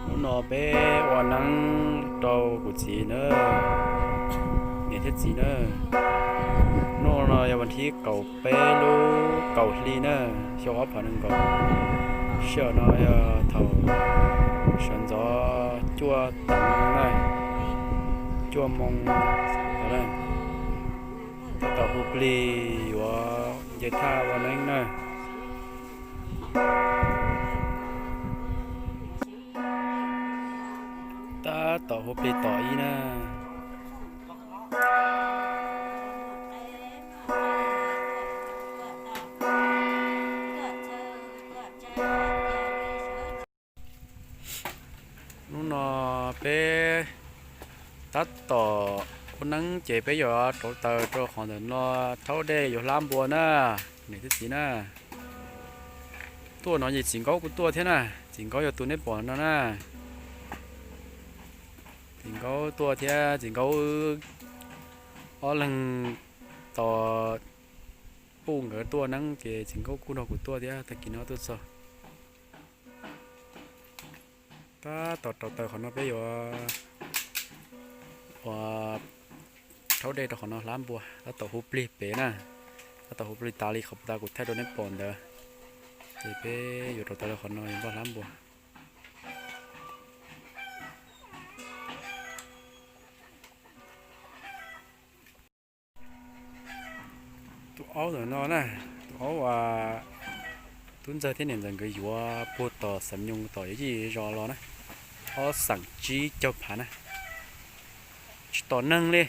Hnub no peb ua neeb rau kuv txiv na, niam thiab txiv na. Hnub no yog vas thib kaum peb lub kaum hli na, xyoo ob phav nees nkaum. Sij hawm no yog thaum sawv ntxov cuaj teev na, cuaj moo. Tab tom hu plig yuav nce thaj ua neeb na. Tab tom hu plig tom ib na. Hnub no peb tab tom ua neeb ces peb yuav rauv taws rau qhov ntawm no thaub dej yuav hlab npua na, niam thiab txiv na. Tuaj no ces txiv Nkaub kuj tuaj thiab na, txiv Nkaub yog tus neb pom no na. Txiv Nkaub tuaj thiab, txiv Nkaub wb ob leeg tos Puj nkawd tuaj neeb ces txiv Nkaub kuj nrog kuv tuaj thiab, tag kis no tuaj txog. Tab tom rauv taws qhov no peb yuav ua thaub dej rau qhov no hlab npua, tab tom hu plig pem na. Tab tom hu plig tas li qhov puag ta kuv thaij rau neb pom ntawd, ces peb yuav rauv taws rau qhov no yuav npaj hlab npua. Tus aub ntawm no na, tus aub uas tub ntxawg thiab niam ntxawm nkawd yuav puag tom Xam Nyoog tom yuav yij zos los na, ob xeem tsib caug phav na, tsis tom neeg li.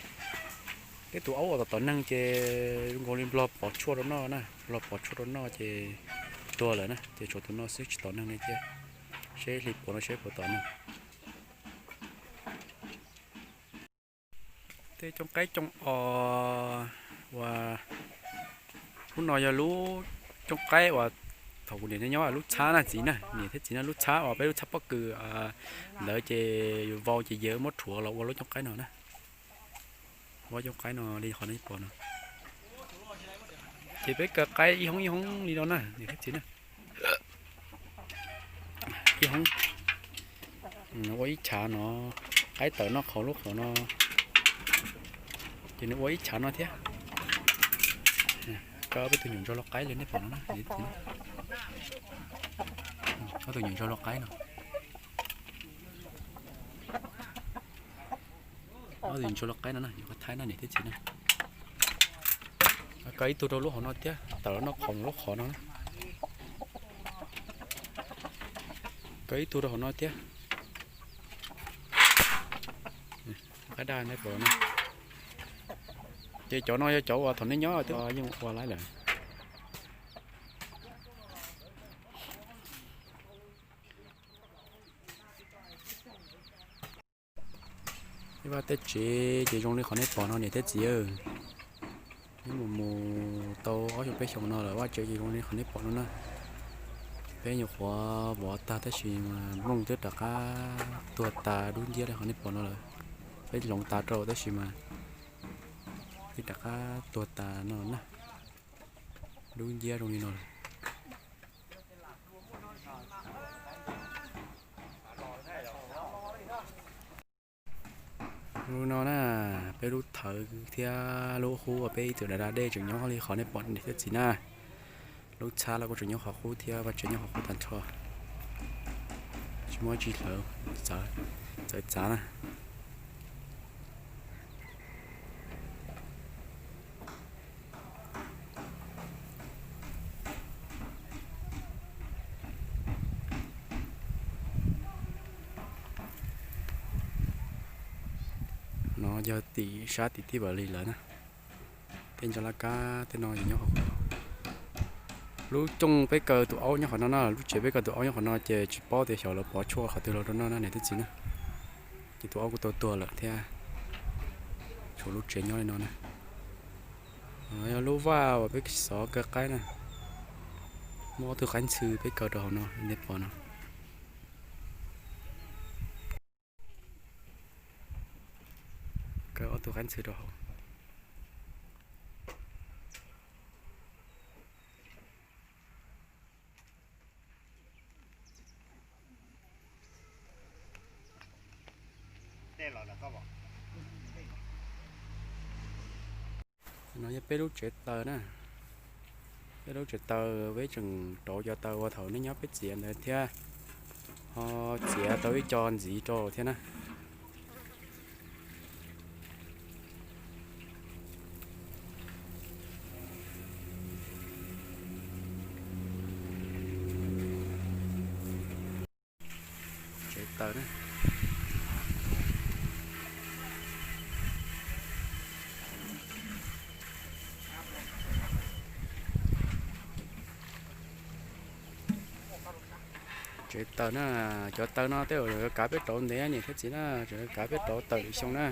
Peb tus aub uas tom tom neeg ces zoo nkaus li nplog pov tshuaj rau noj na, nplog pov tshuaj rau noj ces tuag lawm na, ces tshuav tus no xwb tsis tom neeg li thiab. Seb hli puav no seb puas tom neeg. Tej cooj qaib cooj os uas, lub no yog lub cooj qaib uas thaum kuv niam nyob lub txhab na txiv na, niam thiab txiv na, lub txhab uas peb lub txhab pob kws ntawd ces yus vau ces yawg muab rhuav los ua lub cooj qaib no na. Ua cooj qaib no li qhov nej pom no. Ces peb kaw qaib ib hoob ib hoob li no na niam thiab txiv na. Ib hoob, ua ib chav no, qaib tawm noj qhauv lub qhov no, ces nws ua ib chav no thiab. Kaw ob peb tug nyuam ntsuag lau qaib li nej pom no na. Ob tug nyuam ntsuag lau qaib no. Ob tug nyuam ntsuag lau qaib no na, yuav qhov thaib na niam thiab txiv na. Kaw ib tug rau lub hauv no thiab, tawm los noj qhauv lub qhov no na. Kaw ib tug rau hauv no thiab. Qaib daj nej pom no. Ces cov no yog cov uas thaum nej nyob twb yeej ua laib lawm. Vaj tej tsev ces zoo li qhov nej pom no niam thiab txiv. Neb mus mus tau ob xyoo peb xyoo no lawm vaj tsev ces zoo li qhov nej pom no na. Peb nyuam qhuav vov tag tab sis mas nplooj twb rov qab tuag tas dub nciab li qhov nej pom no lawm. Peb hloov tas rau tab sis mas twb rov qab tuag tas no na. Dub nciab zoo li no lawm. Lub no na, peb lub thawv thiab lub qub uas peb ib txwm da da dej tseem nyob li qhov nej pom niam thiab txiv na. Lub txhab los kuj tseem nyob qhov qub thiab vaj tsev nyob qhov qub tag nrho. Tsis muaj dab tsi hlawv, txawv txav na. No yog tim sab tim thib Vam Lis lawm na. Tej ntsa laj kab tej no nyob qhov, lub cooj peb kaw tus aub nyob qhov no na, lub tsev peb kaw tus aub nyob qhov no ces tsis paub tias xyov lawv pov tshuaj qhov twg los rau noj na niam thiab txiv na. Ces tus aub kuj tau tuag lawm thiab. Tshuav lub tsev nyob li no na. Yog lub vaj uas peb xov kaw qaib na. Muaj ob tug qaib ntxhw peb kaw rau hauv no nej pom no. Kaw ob tug qaib ntxhw rau hauv. No yog peb lub tsev taws na. Peb lub tsev taws peb tseem rauv cov taws uas thaum nej nyob peb txiav ntawd thiab, ho txiav tau ib co ntxiv rau thiab na. Tsev taws na. Tsev taws na, cov taws no tej zaum kav peb rauv ntev niam thiab txiv na, tseem kav peb rauv taws lwm xyoo na.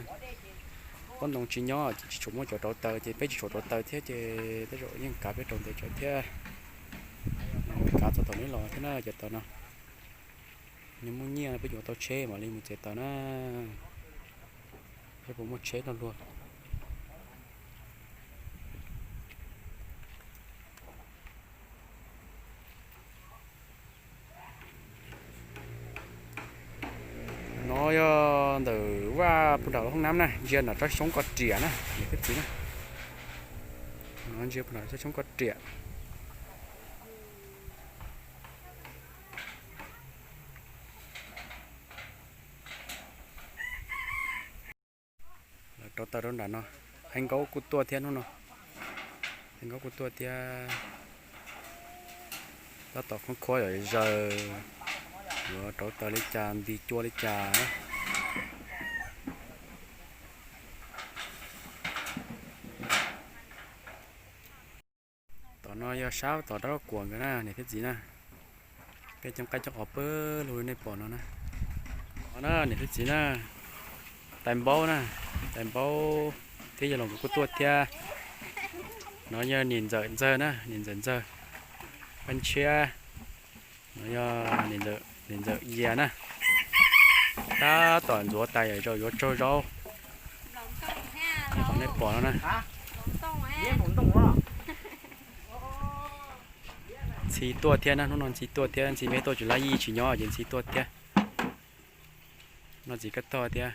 Pob ntoo tsis nyob ces tsis tshua muaj cov rauv taws ces peb tsis tshua rauv taws thiab ces tej zaum yeej kav peb rauv ntev tsawv thiab. Kav txog thaum neb los thiab na cov taws no. Nws muaj nyiaj peb yuav tau tsheb mam li mus txiav taws na. Peb puas muaj tsheb no luag. No yog ntawm vaj puag nram hoob nab na, ntsia nram tsob xyoob ko riam na niam thiab txiv na. No ntsia puag nram tsob xyoob ko riam. Lawv rauv taws rau nram no, Hais Nkaub kuj tuaj thiab hnub no. Hais Nkaub kuj tuaj thiab. Tab tom khoob khuab yom, zaws, yuav rauv taws li cas nti cua li cas. Tom no yog sab tom rab laj kuam nkawd na niam thiab txiv na. Peb coob qaib coob os pawg lug li nej pom no na. No na niam thiab txiv na, tais npaub na, tais npaub thiab yawg laus nkawd kuj tuaj thiab. No yog niam ntxawm ntxawg na, niam ntxawm ntxawg, Paj Ntshiab. No yog niam ntxawm Yias na. Tab tom ntxuav tais yam zaum yuav tsaug zaub. Li qhov nej pom no na. Ntxhi tuaj thiab na, hnub no Ntxhi tuaj thiab, Ntxhi me tuaj tsis laj yij tsis nyob ces Ntxhi tuaj thiab. No txiv Kab Thoj thiab.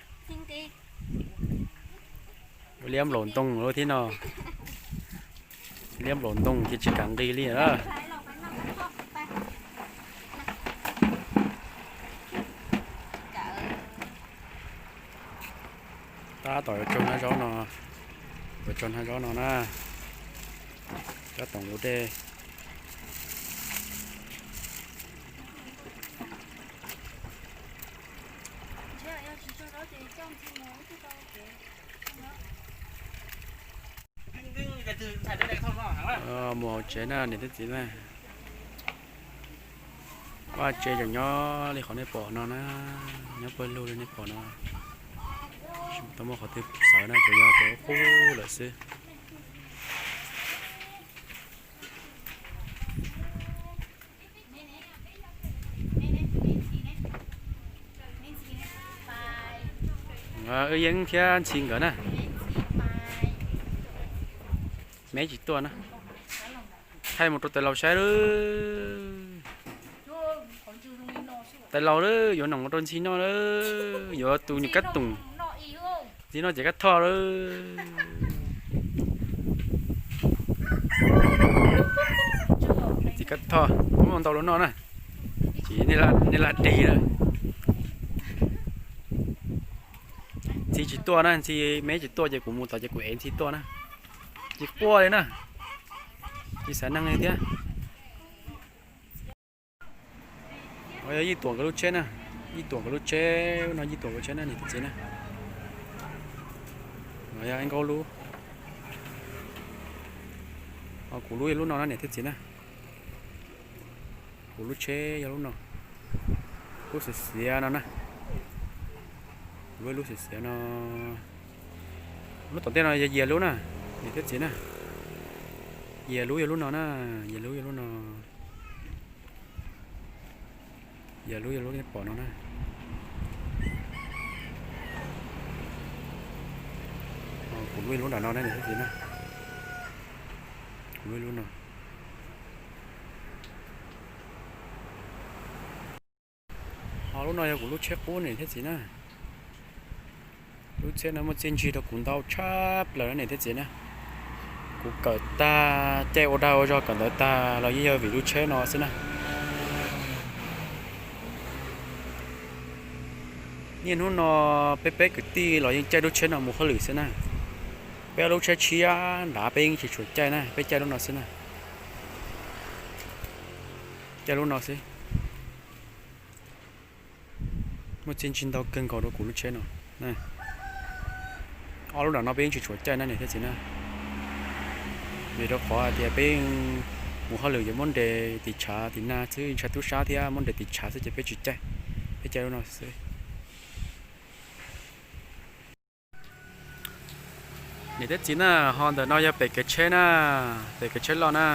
Liab nplaum ntoo lawm thiab no. Liab nplaum ntoo ces tsis kam nqis li lawm. Tab tom yuav tsaug hnab zaub no, yuav tsaug hnab zaub no na. Tab tom ua dej. Mus hauv tsev na niam thiab txiv na. Vaj tsev tseem nyob li qhov nej pom no na, nyob pawg lug li nej pom no. Tsis tau muaj qhov twg xaws na, tsuas yog cov qub lawm xwb. Wb Yeeb thiab Ntxhi nkawd na. Meb tsis tuaj na. Thaij mus rau tais laus saib lawm. Tais laus lawm, yuav noom rau Ntxhi noj lawm, yuav tus nws kab toom. Ntxhi noj ces Kab Thoj lawm. Ntxhi Kab Thoj, muab ntau los noj na. Ces nej laj dig lawm. Ntxhi tsis tuaj na, Ntxhi meb tsis tuaj ces kuv mus tod ces kuv ev Ntxhi tuaj na. Tsis quaj li na. Tsis xav neeg li thiab. Yog Yij Tuam nkawd lub tsheb na, Yij Tuam nkawd lub tsheb no, Yij Tuam nkawd tsheb na niam thiab txiv na. Yog Ib Nkaub lub, kuv lub yog lub no na niam thiab txiv na. Kuv lub tsheb yog lub no, lub xiav xiav no na. Kuv lub, lub xiav xiav no. Lub tom ntej no yog Yias lub na, niam thiab txiv na. Yias lub yog lub no na, Yias lub yog lub no. Yias lub yog lub nej pom no na. Kuv lub yog lub nram no na niam thiab txiv na. Kuv lub yog lub no. Ho lub no yog kuv lub tsheb qub niam thiab txiv na. Lub tsheb no muaj txiaj ntsig rau kuv ntau tshaj plaws na niam thiab txiv na. Kuv kawm tag caij ua dag ua zog kawm ntawv tag los yeej yog vim lub tsheb no xwb na. Niaj hnub no peb peb kwv tij los yeej caij lub tsheb no mus hauj lwm xwb na. Peb ob lub tsheb tshiab nrad peb yeej tsis tshua caij na, peb caij lub no xwb na. Caij lub no xwb. Muaj txiaj ntsig ntau kawg nkaus rau kuv lub tsheb no. Ob lub nram no peb yeej tsis tshua caij na niam thiab txiv na. Vim rau qhov hais tias peb mus hauj lwm yuav muab nres tim tshav tim nag xwb, ntshai tub sab thiab muab nres tim tshav xwb ces peb tsis caij. Peb caij lub no xwb. Niam thiab txiv na, ho ntawm no yog pem kev tsheb na, pem kev tsheb loj na.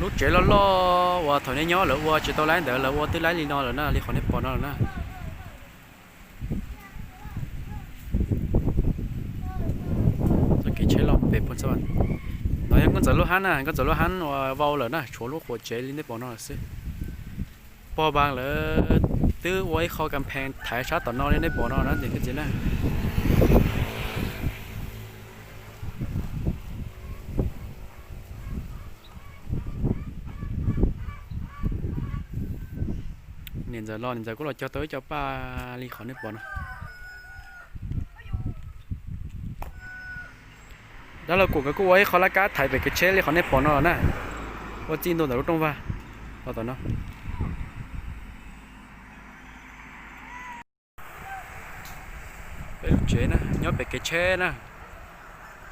Lub tsev loj loj uas thaum nej nyob lawv ua tsis tau laib ntawd lawv ua twb laib li no lawm na, li qhov nej pom no lawm na. Txoj kev tsheb loj pem puag txoj, no yog Nkauj Ntxawm lub hab na, Nkauj Ntxawm lub hab uas vau lawm na, tshuav lub quas tsev li nej pom no lawm xwb. Pog Npas lawv twb ua ib qho kas phees thaiv sab tom no li nej pom no na niam thiab txiv na. Niam ntxawm los niam ntxawm kuj los cog tau ib co paj li qhov nej pom no. Dab laug Kuam nkawd kuj ua ib qho laj kab thaiv pem kev tsheb li qhov nej pom no los na. Ua txij ntua ntawm lub rooj vag los tom no. Peb lub tsev na nyob pem kev tsheb na.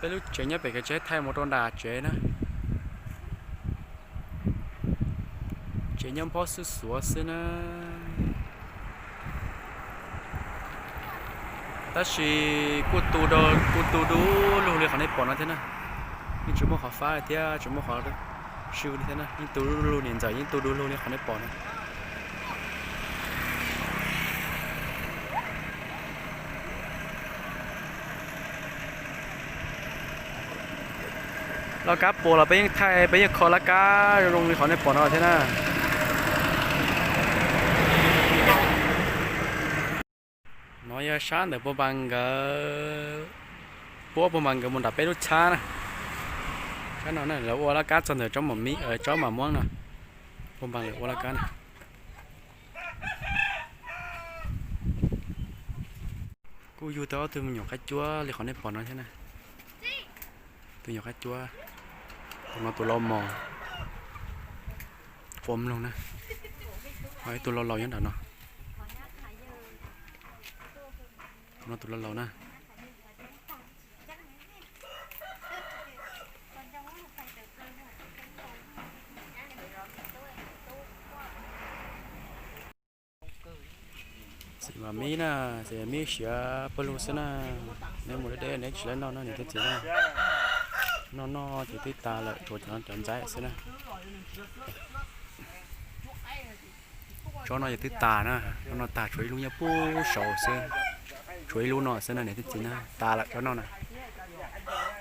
Peb lub tsev nyob pem kev tsheb thaij mus rau nram tsev na. Tsev nyob nphob xwb xuav xwb na. Tab sis kuj tu, kuj tu du lug li qhov nej pom no thiab na. Yeej tsis muaj qhov fab li thiab tsis muaj qhov swb li thiab na, yeej tu du lug, niam ntxawm yeej tu du lug li qhov nej pom no. Laj kab puas los peb yeej thaij, peb yeej kho laj kab zoo zoo li qhov nej pom no thiab na. No yog sab ntawm Pog Npas nkawd, puab Pog Npas nkawd mus nram peb lub txhab na. Sab no na lawv ua laj kab txog ntawm tsob mam muab no. Pog Npas lawv ua laj kab na. Kuj yug tau ob tug me nyuam qab cuab li qhov nej pom no thiab na. Tus nyuam qab cuab, tus no tus lau mos, qua mloog na. Ho ib tug lau laus nyob nram no. Tus no tus lau laus na. Txiv mam mib na, txiv mam mib siav pawg lug xwb na. Neb mus deb deb neb tsis laib noj no niam thiab txiv na. Noj noj ces twb tas lawm, tshuav cov ntxaib xwb na. Tsob no ces twb tas na, tsob no tas tshuav ib lub nyob puag saud xwb. Tshuav ib lub no xwb na niam thiab txiv na, tas lawm tsob no na.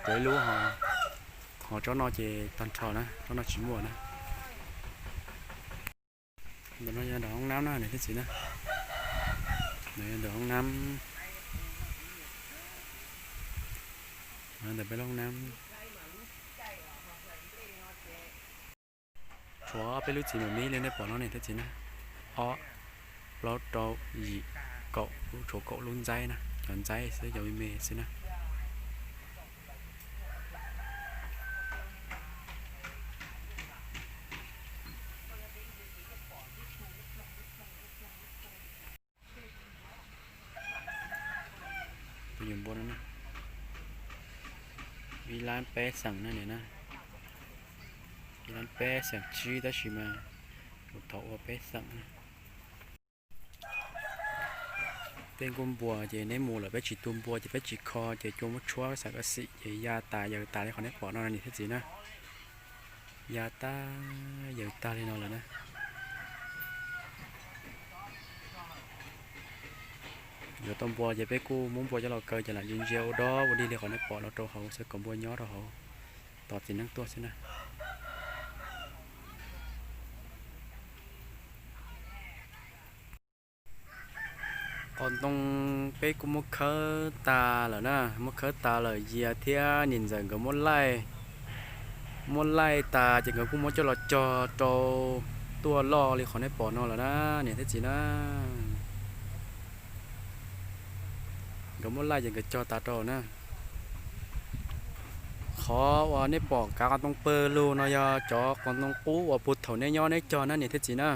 Tshuav ib lub ho, ho tsob no ces tag nrho na, tsob no tsis muaj na. Ntawm no yog nram hoob nab na niam thiab txiv na. Ntawm yog ntawm hoob nab. Ntawm peb lub hoob nab. Tshuav peb lub txiv mam mib li nej pom no niam thiab txiv na. Ob, plaub, rau, yim, kaum lub, tshuav kaum lub ntxaib na, cov ntxaib xwb, cov me me xwb na. Tus nyuam npua no na, ib lab peb xeem na niam na, ib lab peb xeem tsib tab sis mas tus thaud ua peb xeem na. Tej nkuaj npua ces neb mus lawm peb tsis tu npua ces peb tsis kho ces cua muab tshuab xam kab xim ces ya tas yaws tas li qhov neb pom no niam thiab txiv na. Ya tag yaws tag li no lawm na. Yuav tau npua ces peb kuj muab npua coj los kaw ces lam ntsia ntsia ua dog ua dig li qhov nej pom no rau hauv xwb kom npua nyob rau hauv tos txiv neej tuaj xwb na. Qos ntoo peb kuj muab khawb tas lawm na, muab khawb tas lawm, Yias thiab niam ntxawm nkawd muab laij, muab laij tas ces nkawd kuj muab coj los cog rau tuaj loj li qhov nej pom no lawm na, niam thiab txiv na. Nkawd muab laij ces nkawd cog tas rau na. Qhov uas nej pom kav qos ntoo pawg lug no yog cov qos ntoo qub uas puag thaum nej nyob nej cog na, niam thiab txiv na.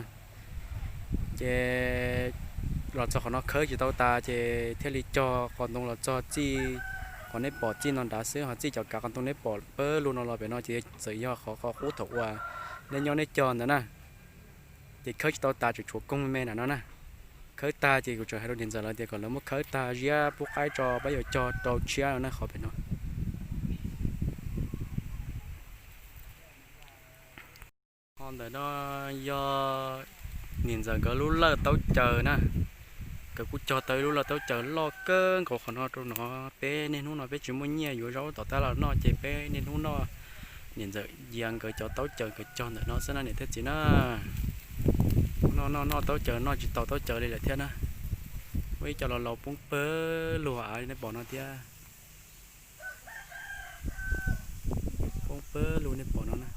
Ces los txog qhov no khawb tsis tau tas ces thiaj li cog qos ntoo los txog txij qhov nej pom txij no nrad xwb, ho txij cov kav qos ntoo nej pom pawg lug no los pem no ces txawm yog qhov qub thaum uas nej nyob nej cog ntawd na. Ces khawb tsis tau tas, tseem tshuav koog me me nram no na. Khawb tag ces kuv tseem hais rau niam ntxawm lawv tias kom lawv muab khawb tag ziab pub qaib tso peb yuav cog rau tshiab no na, qhov pem no. Ho ntawm no yog niam ntxawm nkawd lub lawj taub caws na. Nkawd kuj cog tau ib lub lawj taub caws loj kawg nkaus qhov no rau no. Peb niaj hnub no peb tsis muaj nyiaj yuav zaub tom tab los noj ces peb niaj hnub noj niam ntxawm Yias nkawd cov taub caws nkawd cog ntawm no xwb na, niam thiab txiv na. Noj noj noj taub caws noj tsis tau taub caws li lawm thiab na. Muaj ib co laus laus poob pawg lug av li nej pom no thiab. Poob pawg lug nej pom no na.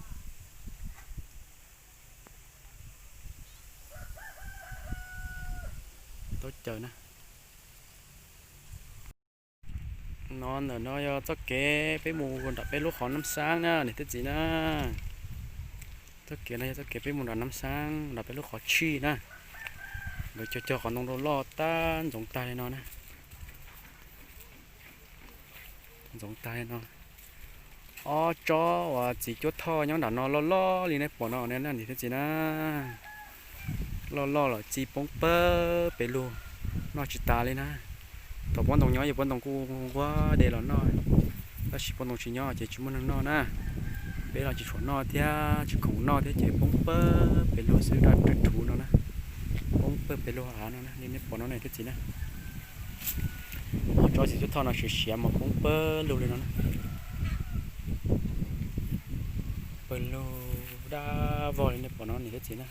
Taub caws na. No ntawm no yog txoj kev peb mus nram peb lub qhov Nab Xaab na, niam thiab txiv na. Txoj kev no yog txoj kev peb mus nram Nab Xaab, nram peb lub qhov tshij na. Nkawd cog cog qos ntoo rau loj tab ntxoov tag li no na. Ntxoov tag li no. Ob tsob uas txiv cuab thoj nyob nram no loj loj li nej pom no na, niam thiab txiv na. Loj loj los txi poob pawg pem lug, noj tsis tas li na. Thaum pob ntoo nyob ces pob ntoo kuj nquag de los noj, tab sis pob ntoo tsis nyob ces tsis muaj neeg noj na. Peb los tsis tshua noj thiab tsis khoom noj thiab ces poob pawg pem lug xwb, daj rhuv rhuv no na. Poob pawg pem lug av no na, li nej pom no niam thiab txiv na. Ob tsob txiv cuab thoj no siav siav mas poob pawg lug li no na. Pawg lug daj vog li nej pom no niam thiab txiv na.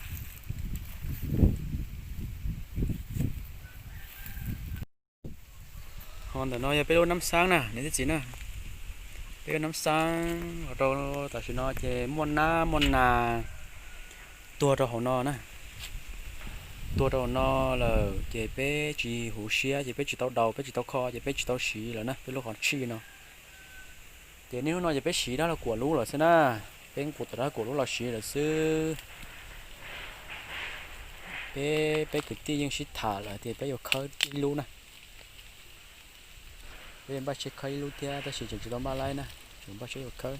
Ho ntawm no yog peb lub Nab Xaab na niam thiab txiv na. Peb lub Nab Xaab rau tam sim no ces muaj nab muaj nas tuag rau hauv no na. Tuag rau hauv no lawm ces peb tsis huv siab ces peb tsis tau daus peb tsis tau kho ces peb tsis tau siv lawm na, peb lub qhov tshij no. Ces niaj hnub no ces peb siv dab laug Kuam lub lawm xwb na. Peb kuj tom dab laug Kuam lub los siv lawm xwb. Peb, peb kwv tij yeej sib tham lawm tias peb yuav khawb ib lub na. Peb npaj siab khawb ib lub thiab tab sis tseem tsis tau npaj laib na, tseem npaj siab yuav khawb.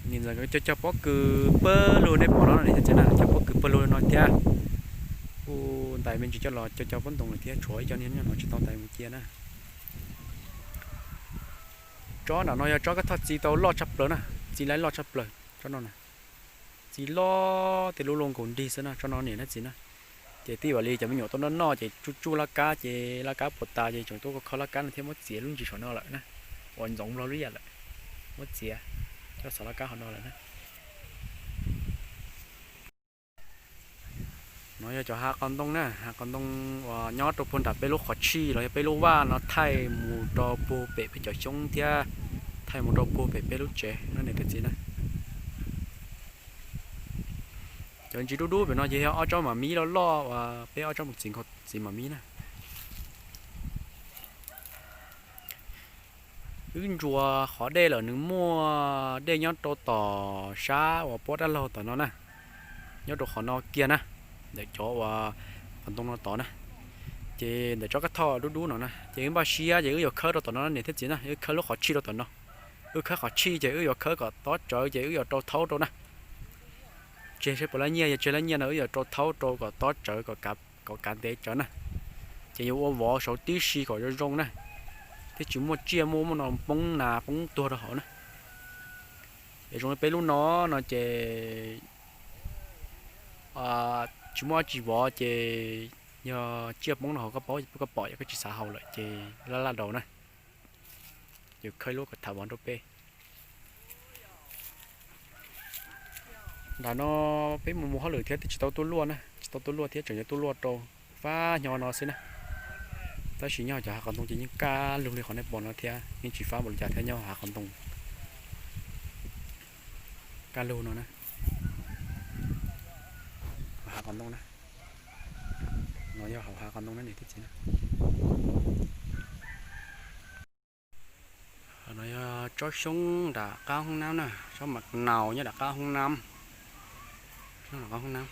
Niam ntxawm nkawd cog cog pob kws pawg lug nej pom no niam thiab txiv na, cog pob kws pawg lug no thiab. Kuj ntais me ntsis coj los cog cog pob ntoo lawm thiab, tshuav ib co niag nyob no tsis tau ntais mus cia na. Tsob nram no yog tsob kab thoj txi tau loj tshaj plaws na, txi laib loj tshaj plaws tsob no na. Txi loj tej lub luaj nkaus nrig xwb na, tsob no niam thiab txiv na. Ces tij vam li cov me nyuam tuaj noj noj ces tsuj tsuj laj kab ces laj kab puas tas ces tseem tuaj kho laj kab no thiab muab txiav lub ntsis saum no lawm na, uas ntxoov nplog lub yam lawm, muab txiav coj xov laj kab hauv no lawm na. No yog cov hav qos ntoo na, hav qos ntoo uas nyob rau puag nram peb lub qhov tshij los yog peb lub vaj no thaij mus rau puag pem peb cov xyoob thiab thaij mus rau puag pem peb lub tsev no niam thiab txiv na. Cov ntsis dub dub pem no ces yog ob tsob mam mib loj loj uas peb ob tsob mus txiv nkaus txiv mam mib na. Wb ntsuas qhov dej lawm nws muaj dej nyob rau tom sab uas pob dab laug tom no na, nyob rau qhov no kiag na, ntawm cov uas qos ntoo no tod na. Ces ntawm tsob kab thoj dub dub no na ces wb npaj siab ces wb yuav khawb rau tom no niam thiab txiv na, wb khawb lub qhov tshij rau tom no. Wb khawb qhov tshij ces wb yuav khawb kom tob tsawv ces wb yuav rau thaub rau na. Tseg seb puas lab nyiaj, yog tseg lab nyiaj no wb yuav rau thaub rau kom tob tsawv kom kav ntev tsawv na. Ces yuav ua vov saud tib si kom zoo zoo na, thiab tsis muaj tsiaj muaj muaj no poob nas poob tuag rau hauv na. Es zoo li peb lub no no ces tsis muaj dab tsi vov ces yog tsiaj poob rau hauv koj paub, koj pom yog koj tsis xav haus lawm ces laj laj daus na. Yuav khawb lub kom tham vov rau peb. Nram no peb mus mus hauj lwm thiab twb tsis tau tuaj luaj na, tsis tau tuaj luaj thiab tseem yuav tuaj luaj rau. Pab nyob no xwb na. Tab sis nyob cov hav qhov ntoo ces yeej kaj lug li qhov nej pom no thiab, yeej tsis fab npaum li cas thiab nyob hav qhov ntoo. Kaj lug no na. Hav qhov ntoo na. No yog hauv hav qhov ntoo na niam thiab txiv na. No yog tsob xyoob nram qab hoob nab na, tsob mav naus nyob nram qab hoob nab. Qab hoob nab.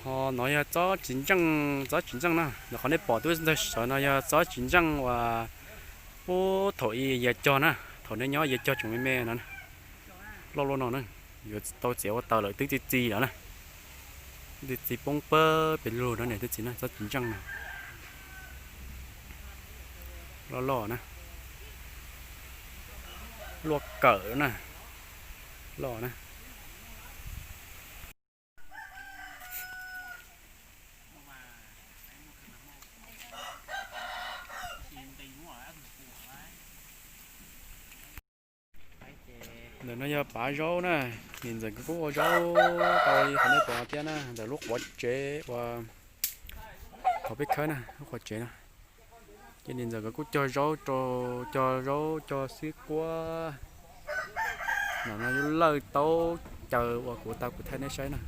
Ho no yog tsob txiv ntseej, tsob txiv ntseej na, ntawm qhov nej pom twb ntawg sawv no yog tsob txiv ntseej uas puag thaum i Yawg Cog na, thaum nej nyob Yawg Cog tseem me me no, loj luaj no na, yuav tau txiav ua taws lawm twb txi txiv lawm na. Txi txiv poob pawg pes lug no niam thiab txiv na, tsob txiv ntseej na. Loj loj na. Luaj kawm na. Loj na. Ntawm no yog pav zaub na, niam ntxawm nkawd kuj ua zaub tau li qhov nej pom thiab na, ntawm lub quav tsev uas thaum peb khawb na, lub quav tsev na. Ces niam ntxawm nkawd kuj cog zaub rau, cog zaub cog xwb quab. Ntawm no yog lawj taub caws uas kuv tau kuv thaij nej saib na.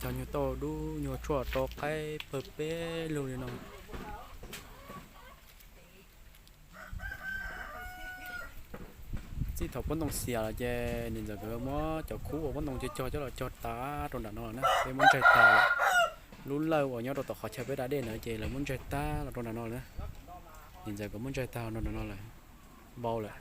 Cog nyuag tauj dub nyuag tshuaj rau qaib pawg peb lug li no. Txij thaum pob ntoo xiam los ces niam ntxawm nkawd muab cov khub uas pob ntoo cog cog coj los cog tas rau nram no lawm na, peb muab ntsaig tag lawm. Lub lawj uas nyob rau tom qhov chaw peb da dej ntawd ces lawv muab ntsaig tag los rau nram no lawm na. Niam ntxawm nkawd muab ntsaig tag los rau nram no lawm, vau lawm.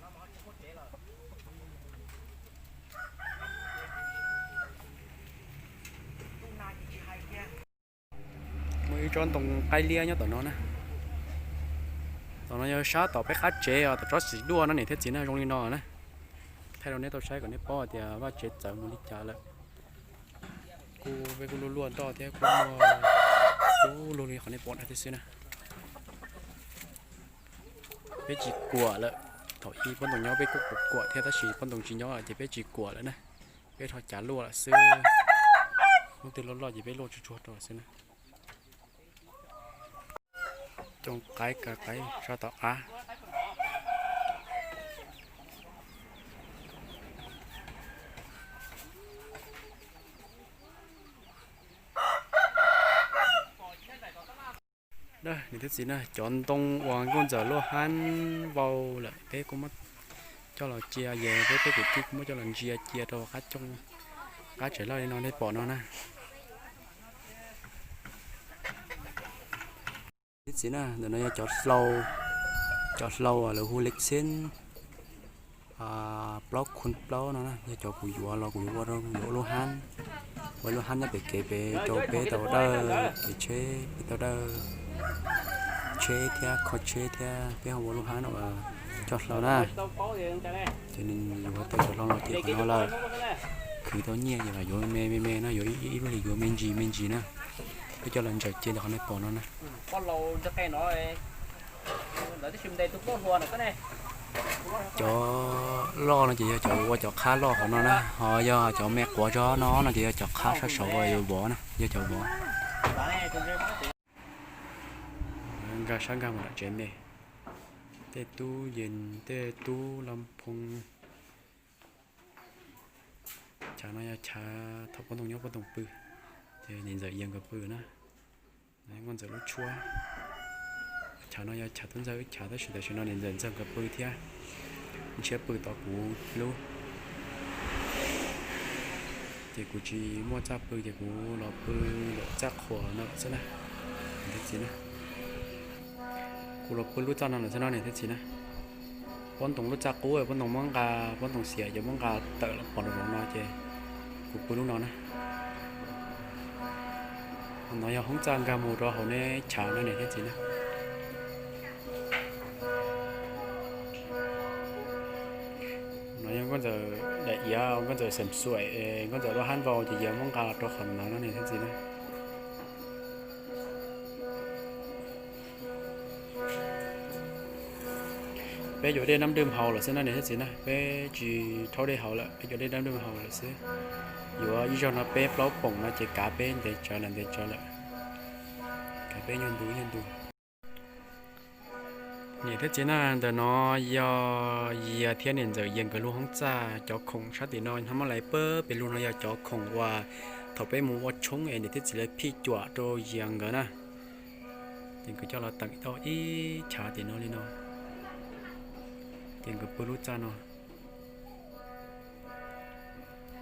Muaj ib tsob ntoo qaib liab nyob tom no na. Tom no yog sab tom peb qab tsev os, tom tsob xim duaj no niam thiab txiv na, zoo li no na. Thaij rau neb tau saib kom neb paub hais tias vaj tsev txawv mus li cas lawm. Kuj peb kuj luaj luaj nroj thiab kuj muaj dub lug li qhov nej pom no thiab xwb na. Peb tsis kuam lawm, thaum ub pob ntoo nyob peb kuj kuam kuam thiab tab sis pob ntoo tsis nyob lawm ces peb tsis kuam lawm na. Peb rho cav luaj lawm xwb. Hnub twg loj loj ces peb luaj tsuag tsuag rau lawm xwb na. Coo qaib kaw qaib sab tom qab. Niam thiab txiv na, cov ntoo uas nkauj ntxawm luaj hab vau lawm peb kuj muab coj los cia, yog peb peb kwv tij kuj muab coj los ntsia cia rau qab cooj, qab tsev loj li no nej pom no na. Niam thiab txiv na, ntawm no yog cov hlau, cov hlau lawv hu lej xeeb plaub khun plaub no na, yog cov kuv yuav los kuv yuav ua rau yuav ua lub hab, ua lub hab nyob pem kev pem rau peb tau dawj kev tsheb, peb tau dawj tsheb thiab kho tsheb thiab peb ho ua lub hab no uas cov hlau na. Ces nws yuav tau cov hlau no ces qhov no lawm, khwv tau nyiaj ces los yuav me me me na, yuav ib lub hlis yuav me ntsis me ntsis na. Peb coj los ntsaws cia ntawm qhov nej pom no na. Cov loj no ces yog cov yuav ua cov qhab loj hauv no na, ho yog cov me quav zog no no ces yog cov qhab sab saud uas yuav vov na, yog cov vov. Nkag sab nkag mus nram tsev me, tej tub yees, tej tub laj phoo. Chav no yog chav thaum pob ntoo nyob pob ntoo pw, ces niam ntxawm yawg nkawd pw na. Nkauj ntxawm lub tshuab. Chav no yog chav tub ntxawg wb chav tab sis tam sim no niam ntxawm ntxawg nkawd pw thiab, ntshiab pw tom kuv lub. Ces kuv tsis muaj txaj pw ces kuv los pw lawm txaj qhua no lawm xwb na, niam thiab txiv na. Kuv los pw lub txaj no lawm xwb no niam thiab txiv na. Pob ntoo lub txaj qub, pob ntoo muab nqa, pob ntoo xiam ces muab nqa tawm los pov rau hauv no ces kuv pw lub no na. No yog hoob txaj nkag mus rau hauv nej chav no niam thiab txiv na. No yog nkauj ntxawm daim iav, nkauj ntxawm xeem xuaim, nkauj ntxawm lub hab vau ces yawg muab nqa los rau qhov no no niam thiab txiv na. Peb yuav dej dab dwj haus lawm xwb na niam thiab txiv na, peb tsis rhaub dej haus lawm, peb yuav dej dab dwj haus lawm xwb. Yuav ib zaug no peb plaub poom no ces kav peb ntev tsawv lawm, ntev tsawv lawm. Kav peb nyuag ntu nyuag ntu. Niam thiab txiv na, ntawm no yog Yias thiab niam ntxawm Yias nkawd lub hoob txaj, cov khoom sab tim no hnov muab lais pab pem lug no yog cov khoom uas thaum peb mus ua tshoob es niam thiab txiv lawv phij cuam rau Yias nkawd na. Ces nkawd coj los teem tau ib chav tim no li no, ces nkawd pw lub txaj no.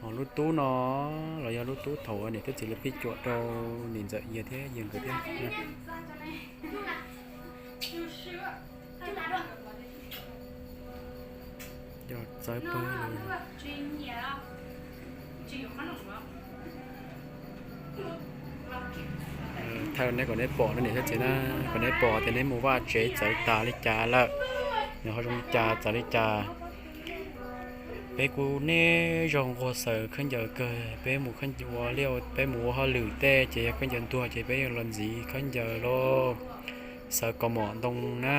Ho lub tub no los yog lub tub thaum niam thiab txiv lawv phij cuam rau niam ntxawm Yias thiab Yias nkawd thiab. Coj txawb pawg lug. Thaij neb kom neb pom na niam thiab txiv na, kom neb pom tias neb mus vaj tsev txawv tas li cas lawm, nws ho zoo li cas txawv li cas. Peb kuj niaj zaus nquag xaws khaub ncaws kawg, peb mus ua liaj peb mus ua hauj lwm tej ces yog khaub ncaws ntuag ces peb yeej los ntxiv khaub ncaws los xaws kaus mom ntoo na.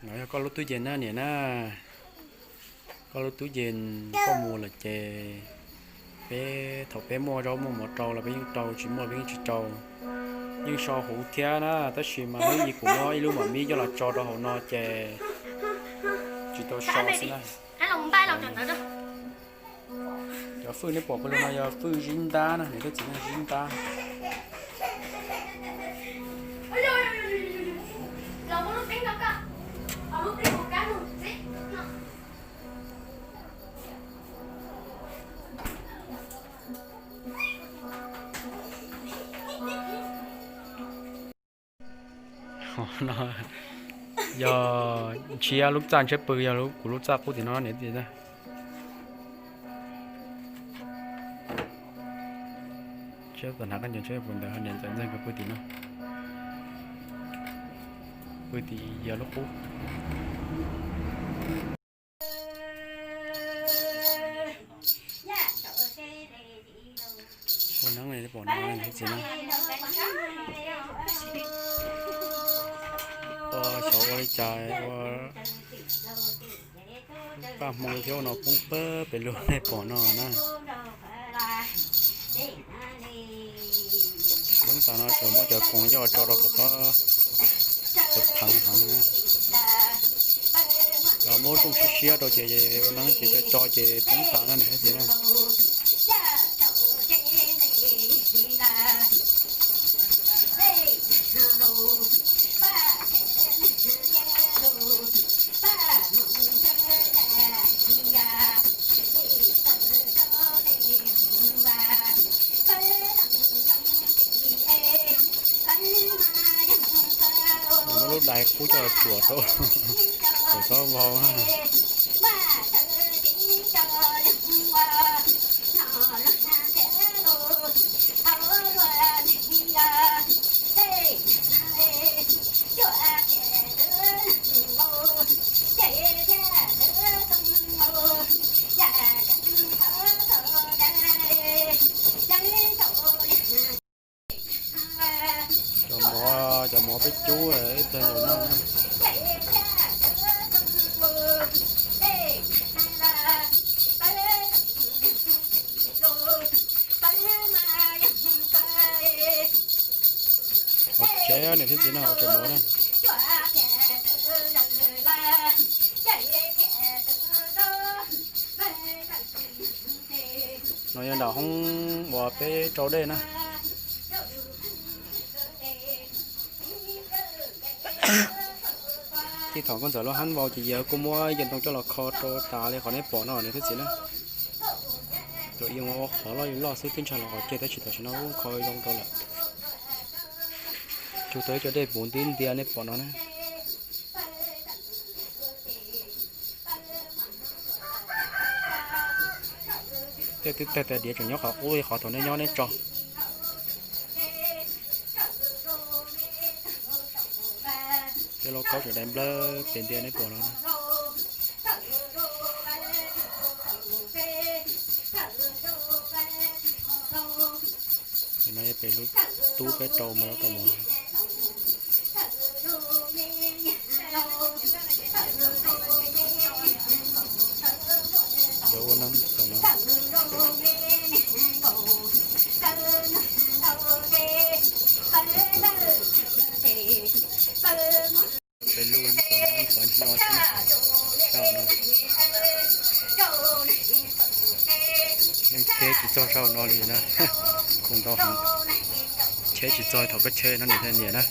No yog koj lub tub yees na niam na, koj lub tub yees koj mus lawm ces peb thaum peb muaj zaub muaj mov rau los peb yeej rau, tsis muaj peb yeej tsis rau. Yeej so huv thiab na, tab sis mas hnub i kuv muab ib lub mam mib coj los tso rau hauv no ces tsis tau so xwb na. Cov fwj neb pom pawg lug no yog fwj zib ntab na, niam thiab txiv na, zib ntab. No yog ntshiab lub txaj ntshiab pw, yog kuv lub txaj qub tim no niam txiv na. Ntshiab tom hnav khaub ncaws ntshiab pw ntawd, niam ntxawm ntxawg nkawd pw tim no, pw tim Yias lub qub. Ua neeb li pom no txiv na, ua xyov ua li cas ua paj hmoo thiab ua no poob pawg pem lug nej pom no na. Poob tas no tseem muab cov khoom coj tso rau kom txhob txhob pheev heev na. Muab rooj siab siab rau ces ua neeb ces co co ces poob tas na niam thiab txiv na. Muab lub dais kub coj tsuam rau, tsuam txhob vau. Cov mov, cov mov peb cub ib tag nkaus noj na. Hauv tsev niam thiab txiv na, hauv tsev mov na. No yog nram hoob uas peb rau dej na. Tij thaum koj ntxawm lub hab vau ces yawg kuj muab yawg ntoo coj los kho rau tas li qhov neb pom no niam thiab txiv na. Thaum ub ua qhov loj yus loj xwb twb ntshai los qhov ceg tab sis tam sim no ub kho zoo rau lawm. Cug tau ib co dej puv nti ntias neb pom no na. Tej twb tag tas diav tseem nyob qhov qub li qhov thaum neb nyob neb tso. Tej lauj kaub tseem dai nplawg pes ntiag neb pom no na. No yog pem lub tub peb rau mov rau mov. Cov ua neeb tom no. Peb lub tom no, tom no. Yeej cheb tsis txog saum no li na. Khoom ntau heev. Cheb tsis txog thaum koj cheb no niam thiab niam na.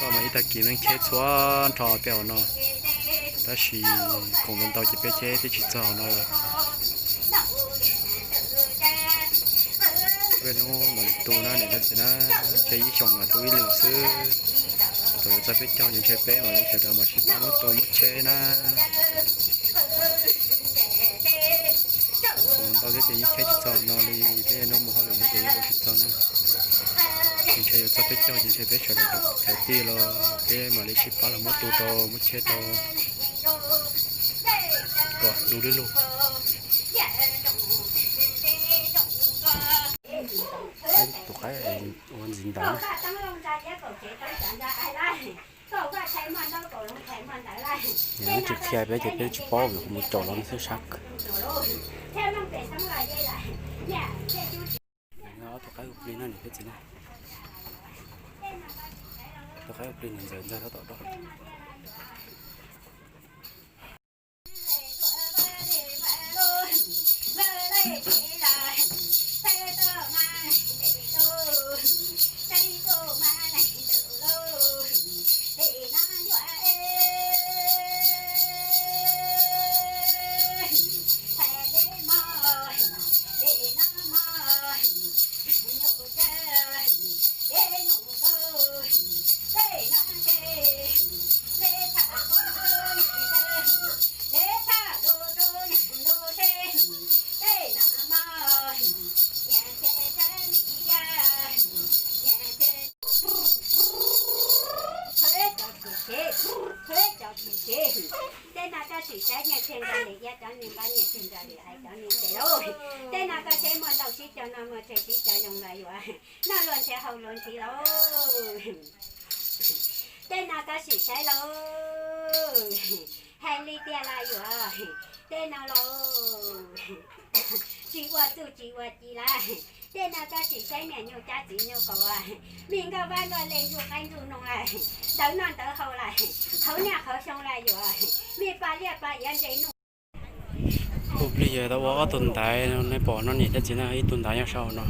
Koj mas ib tag kis yeej cheb txhua nrho tej hauv no. Tab sis khoom ntau ntau ces peb cheb twb tsis txog hauv no lawm. Peb hnub mam li tu na niam thiab txiv na. Ntshe ib xyoos mas tu ib lwm xwb. Thaum yuav txog peb caug ces ntshe peb mam li sawv daws mam sib pab muab tu muab cheb na. Khoom ntau thiab ces yeej cheb tsis txog no li, peb hnub mus hauj lwm thiab ces yeej ua tsis txog na. Ces ntshe yuav txog peb caug ces ntshe peb sawv daws cov kwv tij los peb mam li sib pab los muab tu rau muab cheb rau kom du lug lug. Tus qaib ua ntxiv ntawd na. Nim no tsis qhia peb ces peb tsis paub vim qhov mus caum los xwb sab. Ob tug qaib ua plig no niam peb txiv na. Tus qaib ua plig niam ntxawm ntxag rau tom no. Tej no koj sim saib nyias txiag nrog li iab cov neeg nqa nyias txiag nrog li hais cov neeg tes lauj. Tej no koj saib muaj ntau sib cog no muaj tsawg sib cog zoo los yuav noj luag ntxhi haus luag ntxhi lauj. Tej no koj sim saib lauj. Hais li tiag los yuav tej no lauj. Tsis ua txuj tsis ua ci lawm. Tej no koj sim saib niam nyuj cab txiv nyuj kaus, me nkauj vab nkauj le ntsuj qaib ntsuj noog lawm, ntawv noj ntawv haus lawm, qhauv niaj qhauv xyoo lawm yuav me pa liaj pa iav ntse nuj. Tus plig yawg tau ua ob tug ntaiv nej pom no niam thiab txiv na, ib tug ntaiv nyob sab hauv no,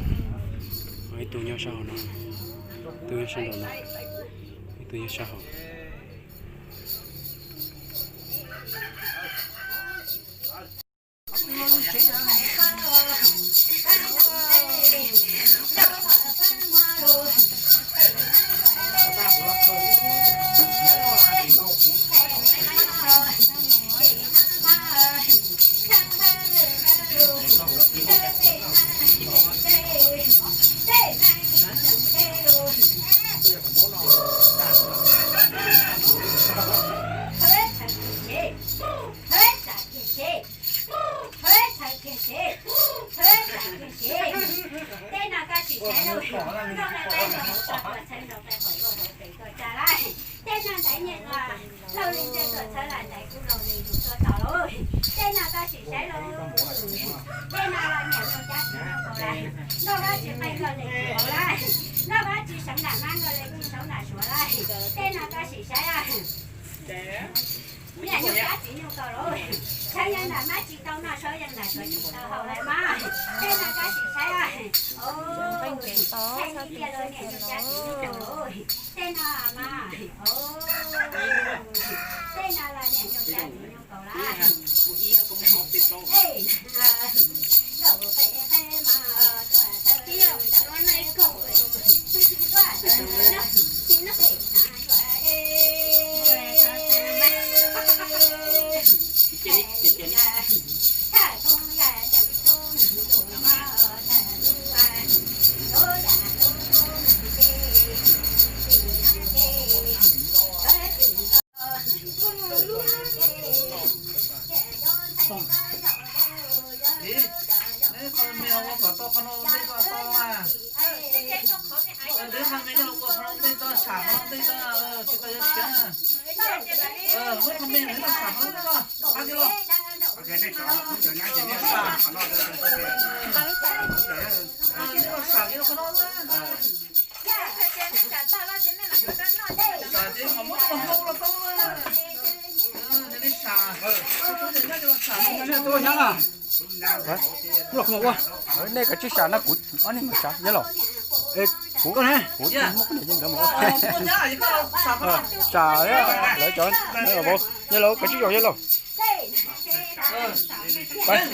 ib tug nyob sab hauv no, ib tug nyob sab nraum no, ib tug nyob sab hauv. Tej no koj sim saib lauj, nrog qe qaib nrog hauv txaj tuaj txhawb nrog qe qaib nrog hauv pes tuaj tsa lawm. Tej no ntaiv nyiaj no laug li ntsej tuaj txhawb lawm ntaiv kuj laug li yus tuaj tos lauj. Tej no koj sim saib lauj, tej no los niam nyuj cab txiv nyuj kaus lawm, nkauj vab tsis qeej nkauj le tsis qeej lawm, nkauj vab tsis seev nram mab nkauj le tsis seev nram suav lawm. Tej no koj sim saib a. Niam nyuj cab txiv nyuj kaus lauj, seev yeej nram mab tsis tau noj, suav yeej nram suav tsis tau haus lawm mas. Tej no koj sim saib a. Thaij li tiag lauj, niam nyuj cab txiv nyuj kaus lauj. Tej no mas, tej no los niam nyuj cab txiv nyuj kaus lawm. Qhov me ua kom tau qhov no ntej tau tau na. Twb qhov me yog ua qhov no ntej tau, sam qhov no ntej tau, tsis tau yuav tshiav na. Muab qhov me no sam qhov no ntej tau, qab kiag los. Sam, sam kiag qhov no. Sam ces mas muab ua hau los tau na. Sam, sam, sam. Nyob los mus ua. Nej kav tsij sam no kuv ob niag mus sam nyob los. Kuv, kuv muab koj niam nkawd mus ua. Sam, lawv cov, nyob los kav tsij zaum nyob los. Pais,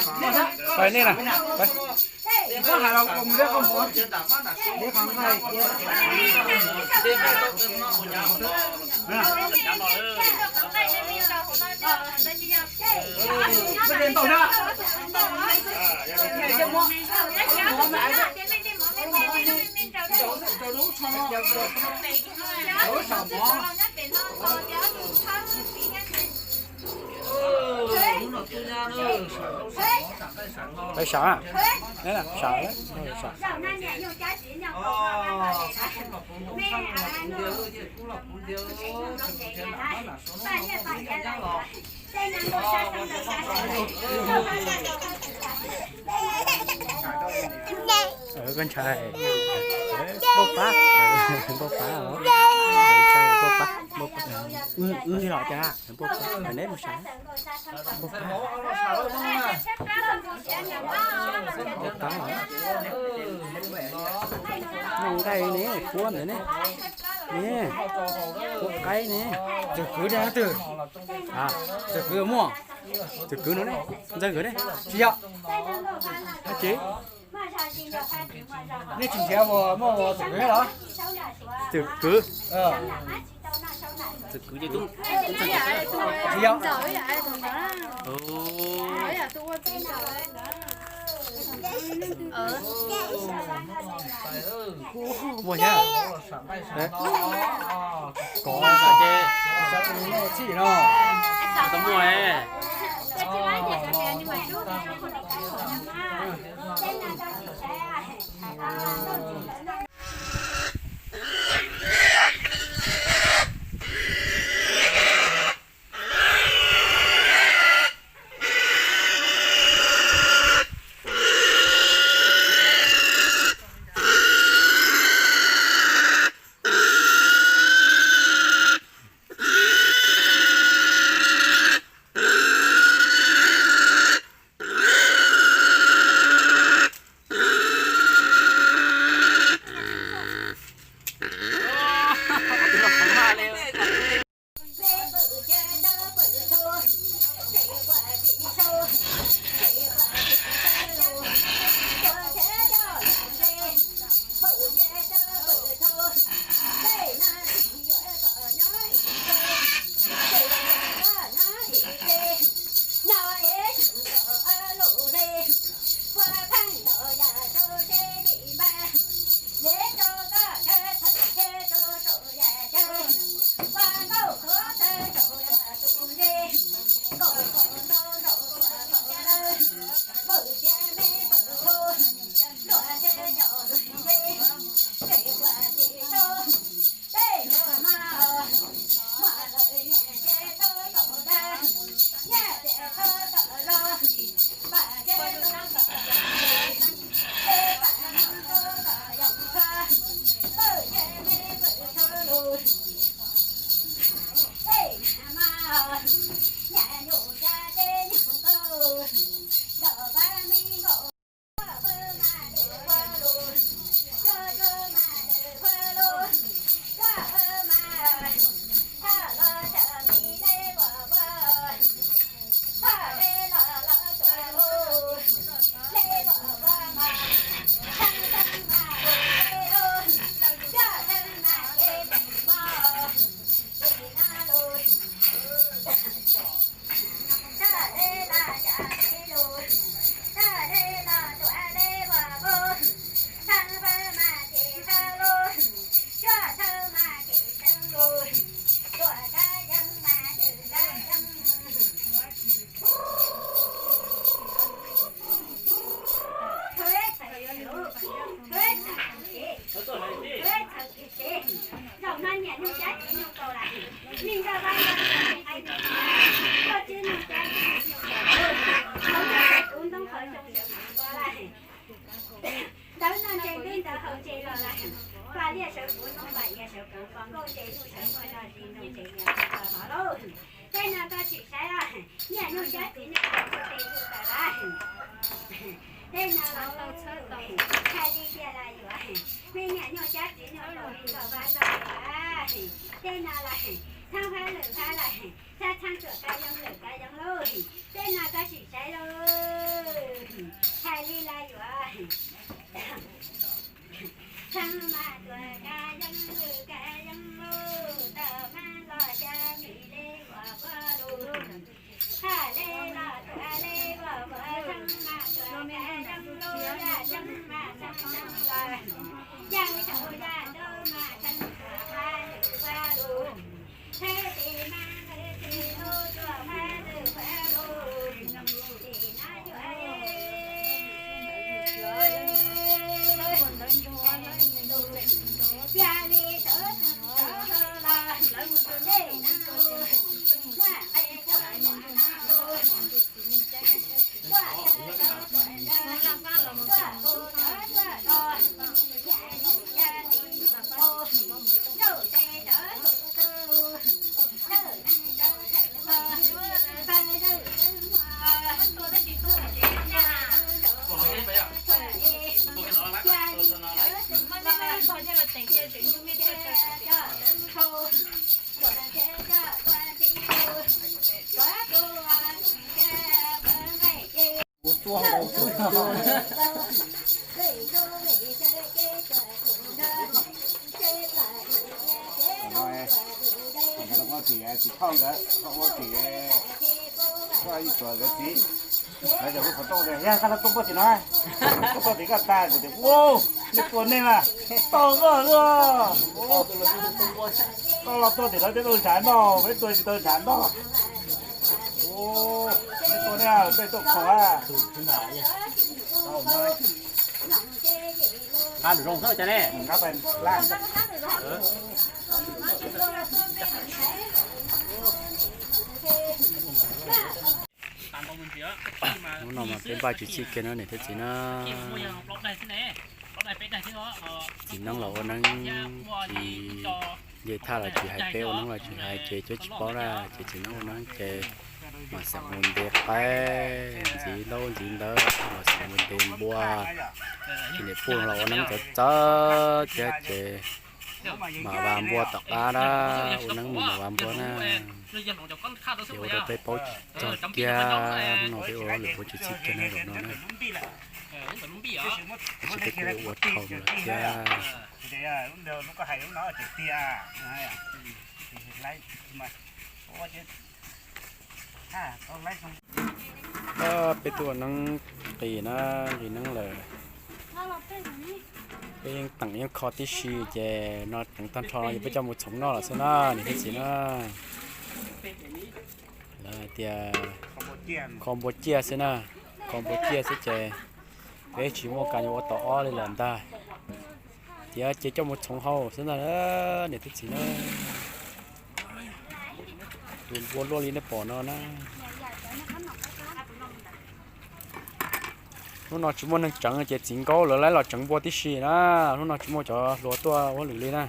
pais nej na, pais. Pais sam, sam, sam. Koj ntshai, npauj pab, npauj pab os. Ntshai npauj pab, npauj pab. Wb los cas, npauj pab, neb mus sam. Npauj pab, npauj pab os. Noj nqaij ne, puab ntawd ne, ne, puab qaib ne. Txawm kwv dab twg? Txawm kwv muaj, txawm kwv no ne, ntxawg nkawd ne, tsis yog. Dab tsi? Nej tsis nrhiav uas muaj uas txawm kwv los? Txawm kwv. Txawm kwv ces tub, tsis yog. Muaj thiab. Kov ces tsis muaj. Liaj sawv puv hnub, vas iav sawv pleev, pos nkauj nce ntuj, sawv muaj zog zis ntuj, nce nyias ntuj tau hov lauj. Tej no koj sim saib os, niaj hnub cab txiv niaj hnub tes tus tawm lawm. Tej no los tau txhawb tau hais li tias los yuav, nej niaj hnub cab txiv niaj hnub tes tus tawm lawm. Tej no los thab hab lwm hab lawm, txhab txhab tuam kab yeeb lwm kab yeeb lauj. Tej no koj sim saib lauj, hais li los yuav. Txheeb mas tuam kab yeeb lwm kab yeeb lauj, tawm mas los xya mis le uas puab lug, haj le los tuam le uas puab, txheeb mas tuam kab yeeb lauj, yaj txheeb mas txheeb txheeb los, yaj saum yaj nraug mas txheeb tuam kab lwm puab lug. Ua tim tsis thoj nkawd, ua tim ib tuam nkawd txiv. Nkawd cov lub qhov rooj tias, yog koj los tuaj puag tim no, tuaj puag tim koj tas. Kuv tias, ua, nej tua nej mas tau koj, koj los tuaj tim no peb tau ntshav noj, peb tua tsis tau ntshav noj. Nej tua nej, peb tuaj khoom. Nqa lwm zoo xwb cas ne. Hnub no mas peb npaj tsis txhij kiag no niam thiab txiv na. Txiv neeb los ua neeb, txiv nce thaj los tsis hais, peb ua neeb los tsis hais, ces cov tsis paub na, ces txiv neeb ua neeb ces mas xeem mus nte qaib ntxiv laub ntxiv ntawv, mas xeem mus nte npua. Ces niam pog los ua neeb txawv txawv thiab ces mas vas npua tom qab na, ua neeb mus mas vas npua na. Ces ua rau peb paub txog kiag, hnub no peb ua lwm ua tsis txhij kiag na zaum no na. Tab sis peb kuj ua dhau lawm thiab. Peb tuaj ua neeb qis na, qis neeb lawm. Peb yeej teem yeej kho tib si ces no teem tag nrho no ces peb coj mus txhoov noj lawm xwb na niam thiab txiv na. Lawv hais tias kho npua ciaj xwb na, kho npua ciaj xwb ces peb tsis muaj kas yuav ua tau ob li lawm ntag. Tiav ces coj mus txhoov hau xwb ntag niam thiab txiv na. Tus npua luaj li nej pom no na. Hnub no tsis muaj neeg tseev ces txiv Nkaub lawv laib los tseev npua tib si na. Hnub no tsis muaj cov hluas tuaj ua lwm li na.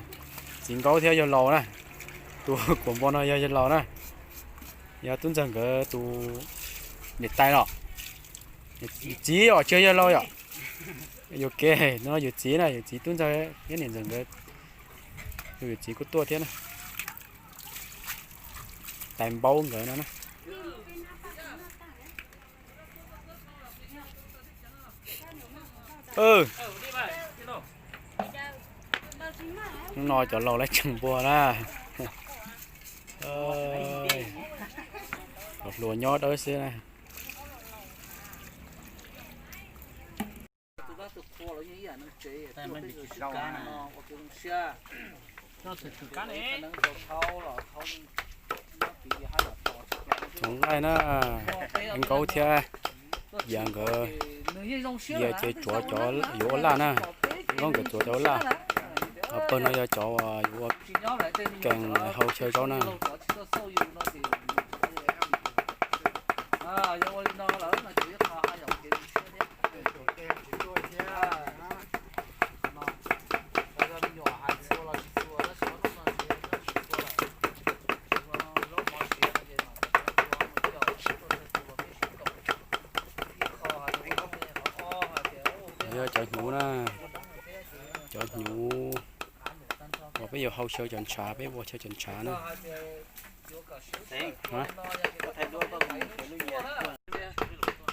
Txiv Nkaub thiab yawg laus na. Tus kuam npua no yog yawg laus na, yog tub ntxawg nkawd tus niam tais los. Yus txiv os, tsis yog yawg laus yom. Yus ke no yus txiv na, yus txiv tub ntxawg thiab niam ntxawg nkawd, yus txiv kuj tuaj thiab na. Tais Npaub nkawd no na. Hnub no cov laus laib tseev npua na. Cov hluas nyob dawb xwb na. Txhoov nqaij na, Nkaub thiab Yav nkawd, Yav ces tsuav cov yuav ua laj na, Nkaub nkawd tsuav cov ua laj. Pawg no yog cov uas yuav ua kees hau chaw zaub na. Yog cov hnyuv na, cov hnyuv uas peb yuav hau xyaw cov ntshav, peb ua xyaw cov ntshav na.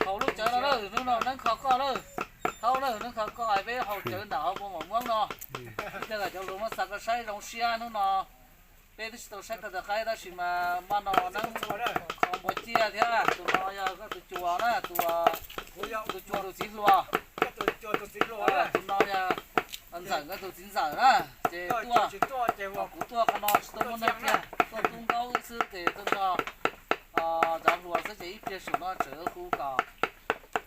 Haus lub cawv no lawm, hnub no neeb kho koj lawm. Thaub lawm, neeb kho koj, peb haus cawv ntawm hauv pua mom muab no. Ib pliag cov hluas muab xa koj saib zoo siab hnub no. Peb twb tsis tau saib koj tus qaib tab sis mas maj no neeb kho npua ciaj thiab. Tus no yog koj tus cuas na, tus cuas tus txiv hluas. Tus no yog ntxawm koj tus txiv ntxawm na. Ces tuaj, kuv tuaj qhov no tsis tuaj muaj neeg kiag, tuaj tub nkaub xwb ces tuaj nrog cov hluas xwb ces ib pliag saum no tseem hu kom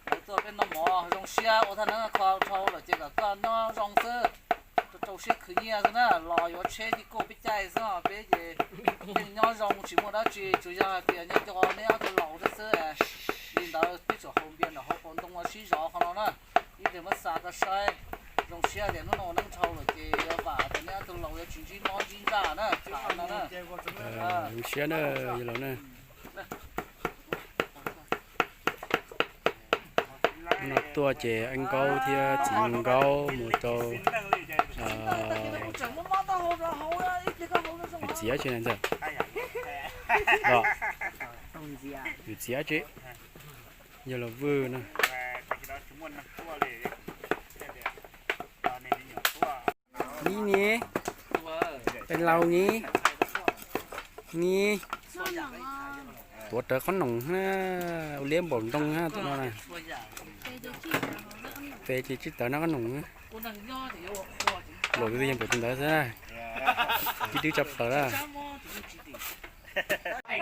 lawv tuaj peb noj mov zoo siab ua thaj neeb kho dhau lawm ces kom koj nyob zoo xwb. Rau siab khwv nyiaj xwb na, los yuav tsheb ci kuj peb caij xwb, peb ces yeej nyob zoo tsis muaj dab tsi, tsuas yog hais tias nyob co neb ob tug laus thiab xwb. Li ntawd peb tsuas haus npias nram hauv paus ntoo sib zov qhov no na. Ib pliag muab xa koj saib, zoo siab tias hnub no ua neeb dhau lawm ces vam tias neb ob tug laus yuav tsis ntsib mob ntsib ntsaj na, tham no na. Zoo siab na, yawg laus na. Hnub no tuaj ces Eeb Nkaub thiab txiv Nkaub mus rau yus txiv tsi ntxawm, yus txiv tsi, yawg laus Vwj na. Ni ni, peb laus ni, ni tuav rawv qhob noom na, ua liab npaum ntoo na tus no na. Peb ces tsis tawv noj qhob noom na. Laus twb yeej pem tus ntawd xwb, tib twb tso plaws na.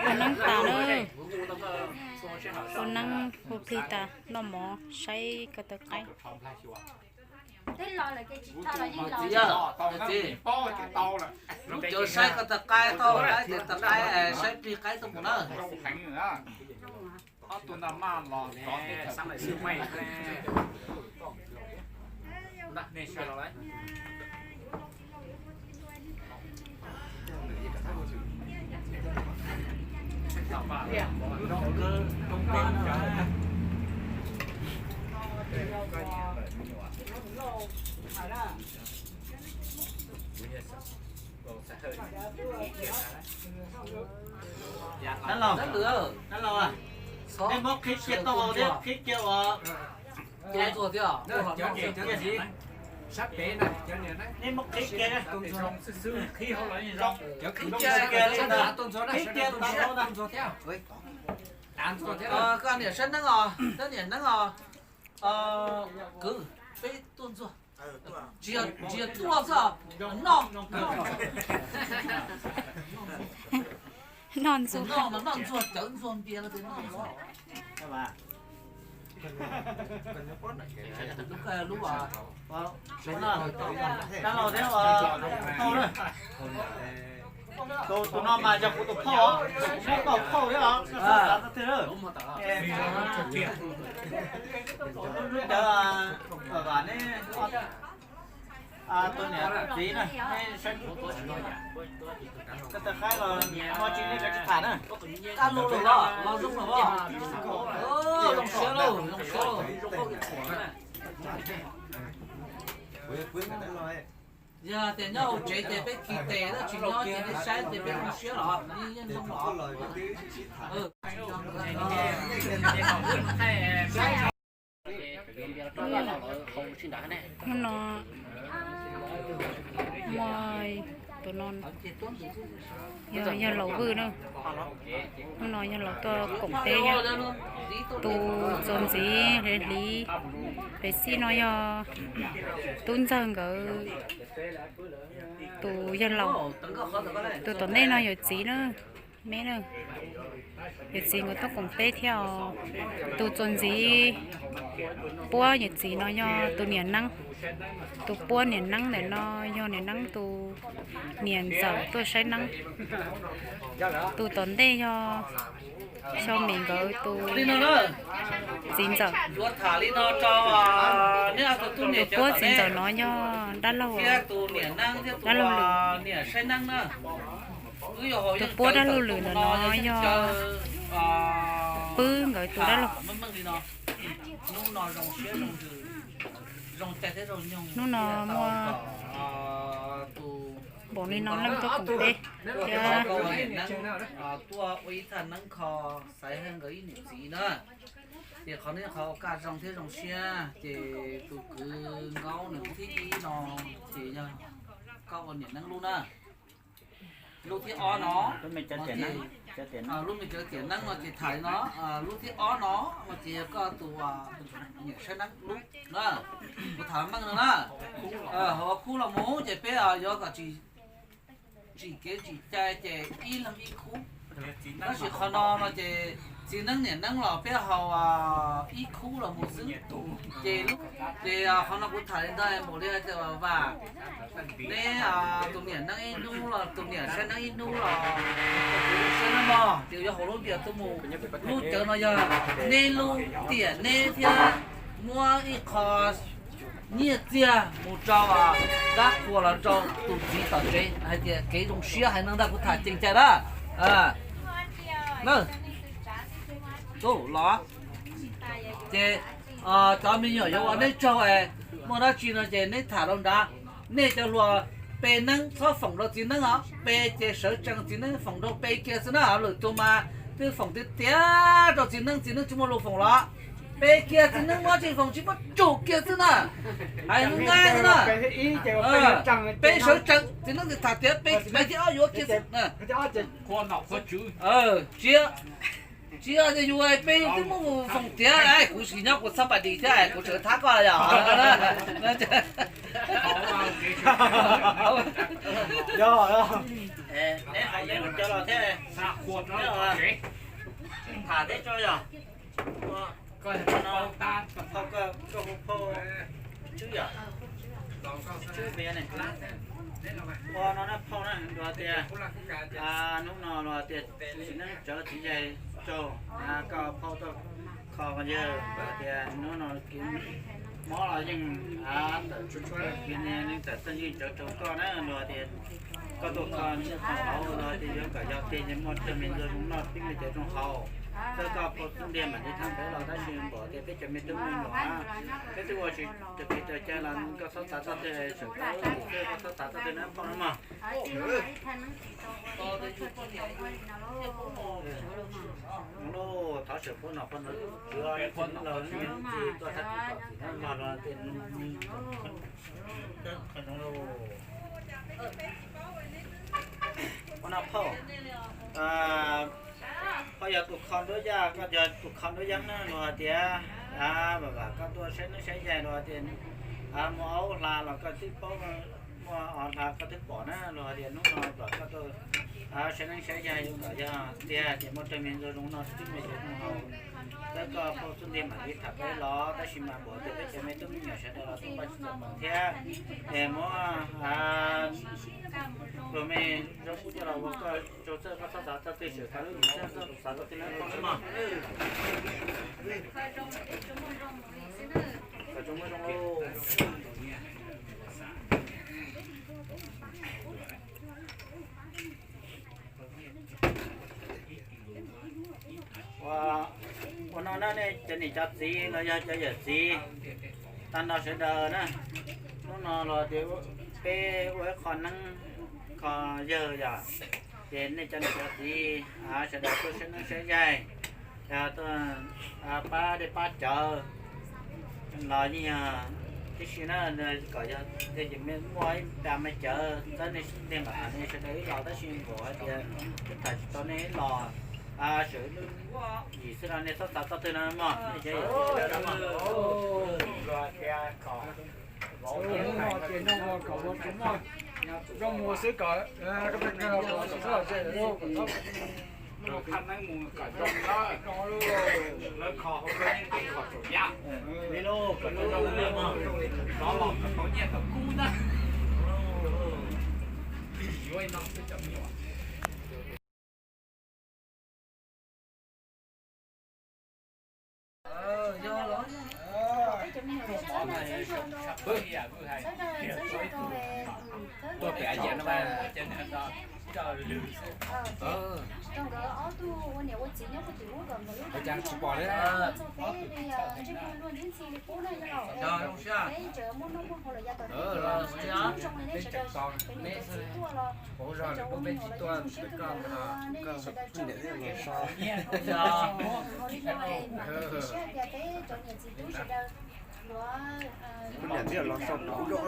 Ua neeb tas na, ua neeb hu plig tas noj mov saib ko taw qaib. Txiv, txiv, lub cawv saib ko taw qaib tau, saib plig qaib tuaj mus na. Ob tug no maj los rov xab lais xwb mas. Dab laug, dab laug, nej muab qhib kiag taub hau thiab qhib kiag uas, nej muab qhib kiag, qhib kiag, qhib kiag taub hau na. Koj niam saib neeb os, koj niam neeb os. Kwv, peb tuaj ntxuag. Tsis yog tuaj xwb, noj. Noj ntxuag, noj mas noj ntxuag, cawv ntxuag npias los tias noj ntxuag. Lub, dab laug thiab, tus no mas yog kuv tus phauj, neb kuv phauj thiab os. Lub cawv, neb, tus niam txiv na, neb saib, koj tau qaib los muaj tsis neb tsis tham na. Dab laug los los zoo los, zoo siab lauj, zoo siab lauj. Yog tias nyob hauv tsev ces peb kis tes, tab sis nyob ces nej saib ces peb zoo siab los, yeej zoo los. Hnub no muaj tus no yog, yog laus Vwj na. Hnub no yog laus tuaj koom peb yog tus txuas ntxiv hliv hliv pem xij no yog tub ntxawg nkawd tus yawg laus, tus tom ntej no yawm txiv na, me na. Yawm txiv nkawd tuaj koom peb thiab os. Tus txuas ntxiv puab yawm txiv no yog tus niam neeb. Tus puab niam neeb ntawm no yog niam neeb tus niam ntxawm tuaj saib neeb. Tus tom ntej yog Xyo Mim nkawd tus txiv ntxawm. Tus puab txiv ntxawm no yog dab laug, dab laug Lwm. Tus puab dab laug Lwm ntawm no yog Pwb nkawd tus dab laug. Hnub no muaj npaum li no leej tuaj koom tes thiab. Tuaj ua ib thaj neeb kho xaiv nkawd ib niam txiv na. Ces qhov no qhov kaj zoo thiab zoo siab ces tus kwv Nkaub nws thiab ib no ces yog koj ua niam neeb lub na. Lub thib ob no, lub me cov tiam neeb no ces tham li no, lub thib ob no no ces yog koj tus niam saib neeb lub na. Kuv tham meej no na, hauv khub los mus ces peb yuav kom tsim kev tsim cai ces ib leeg ib khub. Tab sis qhov no no ces txiv neeb niam neeb los peb haus ib khub los mus xwb. Ces ces qhov no kuv tham li ntawd npaum li hais tias Vam, neb tus niam neeb ib hnub los tus niam saib neeb ib hnub los, saib neeb mog ces yuav haus lub npias tuaj mus. Lub cawv no yog neb lub tiam neb thiab muab ib qho nyiaj txiag mus rau dab qhuas los rau tus txiv tom tsev hais tias kev zoo siab haiv neeg ntag, kuv tham ceev cai na. Los ces cov me nyuam yuav ua neb tsaug es muaj dab tsi no ces neb tham rau nrad. Nej cov hluas pe neeb txhob foom rau txiv neeb os, pe ces sawv tsees txiv neeb foom rau pe kiag xwb na. Lwm tus mas twb foom tiag tiag rau txiv neeb, txiv neeb tsis muaj lus foom los pe kiag, txiv neeb muab tsis foom tsis muab tsum kiag xwb na. Hais nqaij xwb na. Pe sawv tsees txiv neeb tham tias pe, pe thib ob yuav kiag xwb. Tsis, tsis yog yus pe twb muab foom tiav, kuv sim nyob kuv txhob pas dis thiab kuv tseem thab koj yom. Tham teb tso yog. Koj hu phauj Tswb yom. Tswb peb ne. Ua no na phauj na, luag tias hnub no luag tias txiv neeb tsawv txiv yaig tsaug, koj phauj tuaj kho yawg, luag tias hnub no kev mob los yeej tawm tsis tshua, kev ne yeej tawm txawj yeej tsawv rau koj na, luag tias koj tuaj kho nyiaj kho txiag, luag tias yuav kom yog tiag ces muaj tsawg me ntxuag zoo noj tib me cov zoo haus. Txawm koj phauj Txwj Ntiag mam li tham peb los tab sis npaum tias peb cov me tub me nyuam, peb twb ua tsis raws kev raws cai los koj txhob xav txog twg, sawv daws koj txhob xav txog twg na phauj na mog. Thov sawv phauj nom phauj ntawd, tsis ua txiv neeb laus txiv tuaj thab tsis tom txiv neeb mog los tias zoo. Ua no phauj, koj yog tus kho nruab yaj, koj yog tus kho nruab yeeb na, luag tias vam vam koj tuaj saib neeb saib yaig, luag tias muaj aub hla los koj twb paub, muaj av hla koj twb pom na, luag tias hnub no kom koj tuaj saib neeb saib yaig, yuav kom yog tiag ces muaj tsawg me ntxuag zoo noj tib me cov zoo haus. Txawm koj phauj Txwj Ntiag mam li tham peb los tab sis mas npaum tias peb cov me tub me nyuam sawv daws los tuaj npaj tsis tau pom thiab. Es muab luag me zoo ub coj los ua koj tsaug, txawm koj txhob xav txog twg, sawv daws lub yim txawm koj xav txog twg na phauj na mog. Kom tsaug muaj zoo lauj. Ua no na nej cov niam cov txiv los yog cov yawm txiv tag nrho sawv daws na, hnub no los tias peb ua ib qho neeb kho yawg yom, ces nej cov niam cov txiv sawv daws tuaj saib neeb saib yaig, tuaj pab dej pab cawv los yeej yog tib si na, kom yog tiag ces muaj ib nta me cawv txawb nej ntiag mam tham nej sawv daws ib los tab sis npaum hais tias twb tham tsis tau nej ib los, sawv lub yim xwb no nej txhob xav txog twg no mog. Hnub no ces noj ua kom ua tsis muaj zoo mus xwb kom koj peb kawg los kom tsis txhob los ze lawm lauj, kom txhob mus thaj neeb mus kom zoo lawm, zoo lawm, lawv kho hauv koj yeej kho tsaum yaj li lauj, kom zoo zoo mog, rov los kom tau nyiaj tau kub na. Yuav no xwb cov me nyuam. Rau nkawd ob tug ua niam ua txiv nyob puag tim ub kom nkawd lub txoj kev txoj peb li ntsej muag luaj ntxhi li qub na yog los peb tseem muaj noj muaj haus los yav tom ntej los zoo li nej sawv daws, peb niam peb txiv tuaj los peb tseem ua me nyuam los yeej zoo siab kawg nkaus li. Nej sawv daws tsaug ntau ntau, zoo siab hais tias peb cov niam txiv tub sawv daws yuav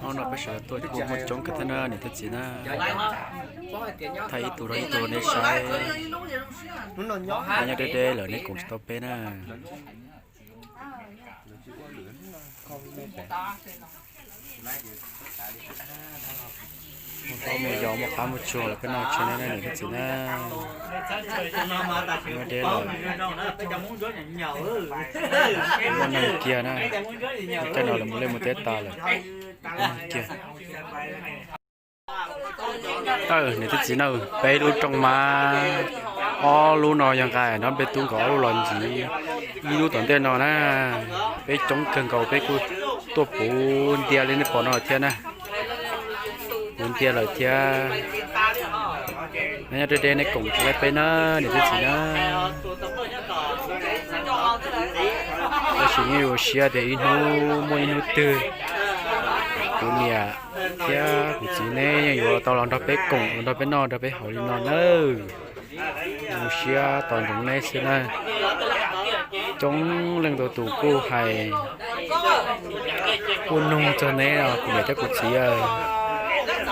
Hnub no peb sawv daws tuaj kuj muaj coob kawg thiab na niam thiab txiv na. Thaij ib tug rau ib tug nej saib. Nyob deb deb lawm neb koom tsis tau peb na. Muaj hlob muaj yau muaj qab muaj tsuag los peb noj tseg ne niam thiab txiv na. Nyob deb lawm, muaj neeg kiag na. Tej no lawv mus liaj mus teb tas lawm, muaj neeg kiag. Niam thiab txiv na, peb lub rooj mas ob lub no yog nqa nrog npej tub nkawd ob lub los ntxiv ib lub tom ntej no na. Peb coob kawg nkaus peb kuj tuaj puv ntia li nej pom no thiab na. Puv ntia lawm thiab. Nyob deb deb neb koom tsis tau peb na niam thiab txiv na. Tab sis yeej ua siab tias ib hnub muaj ib hnub twg kuv niam thiab kuv txiv neb yeej yuav tau los nrog peb koom los nrog peb noj nrog peb haus li no nawb. Zoo siab tos ntsoov neb xwb na. Coob leej ntau tus kuj hais, kuj nug txog neb os kuv niam thiab kuv txiv,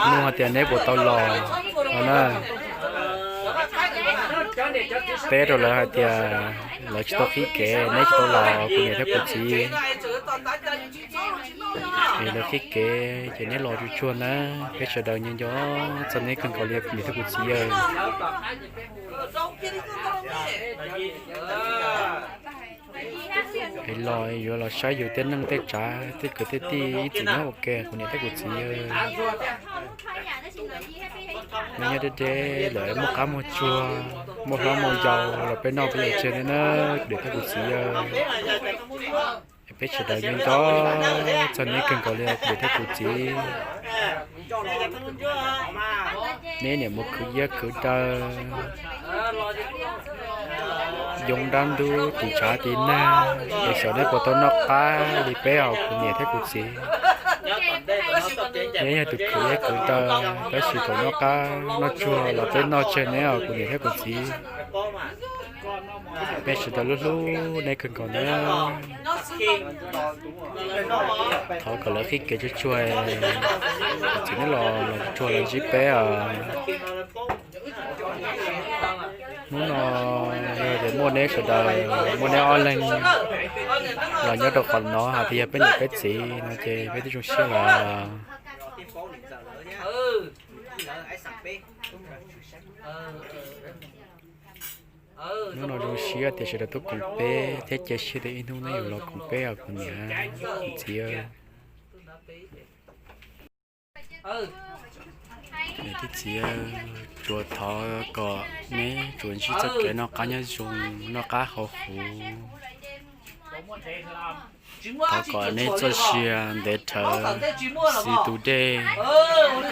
nug hais tias neb puas tau los no na. Teb rau lawv hais tias lawv tsis tau qhib kev, neb tsis tau los kuv niam thiab kuv txiv. Es lawv qhib kev ces neb los tsuag tsuag na. Peb sawv daws nco nco txog neb kawg nkaus li kuv niam thiab kuv txiv. Es los yuav los saib yus tej neej tej tsav tej kwv tej tij ib txwm nyob ua ke kuv niam thiab kuv txiv. Neb nyob deb deb lawm muaj qab muaj tsuag, muaj hlob muaj yau los peb noj peb haus tseg thiab na kuv niam thiab kuv txiv. Peb sawv daws nco nco txog neb kawg nkaus li kuv niam thiab kuv txiv. Neb niam mus khwv iab khwv daw, yoo dab ntub tiv tshav tiv nag, es xyov neb puas tau noj qab li peb os kuv niam thiab kuv txiv. Neb yog tus khwv iab khwv daw, tab sis thaum noj qab noj tsuag los peb noj tseg neb os kuv niam thiab kuv txiv. Peb sawv daws hlub hlub neb kawg nkaus na. Thov kom lawv qhib kev tsuag tsuag, txiv neb los los tsuag los ntsib peb os. Hnub no yog tias muaj neb sawv daws, muaj neb ob leeg los nyob rau qhov no hais tias yog peb niam peb txiv no ces peb twb zoo siab lawm. Hnub no zoo siab tias sawv daws tuaj koom peb thiab cia siab tias ib hnub neb yuav los koom peb os kuv niam kuv txiv. Niam thiab txiv, tsuas thov kom neb tsuas ntsib txoj kev noj qab nyob zoo, noj qab haus huv. Thov kom neb txoj sia ntev dhawv xws tus dej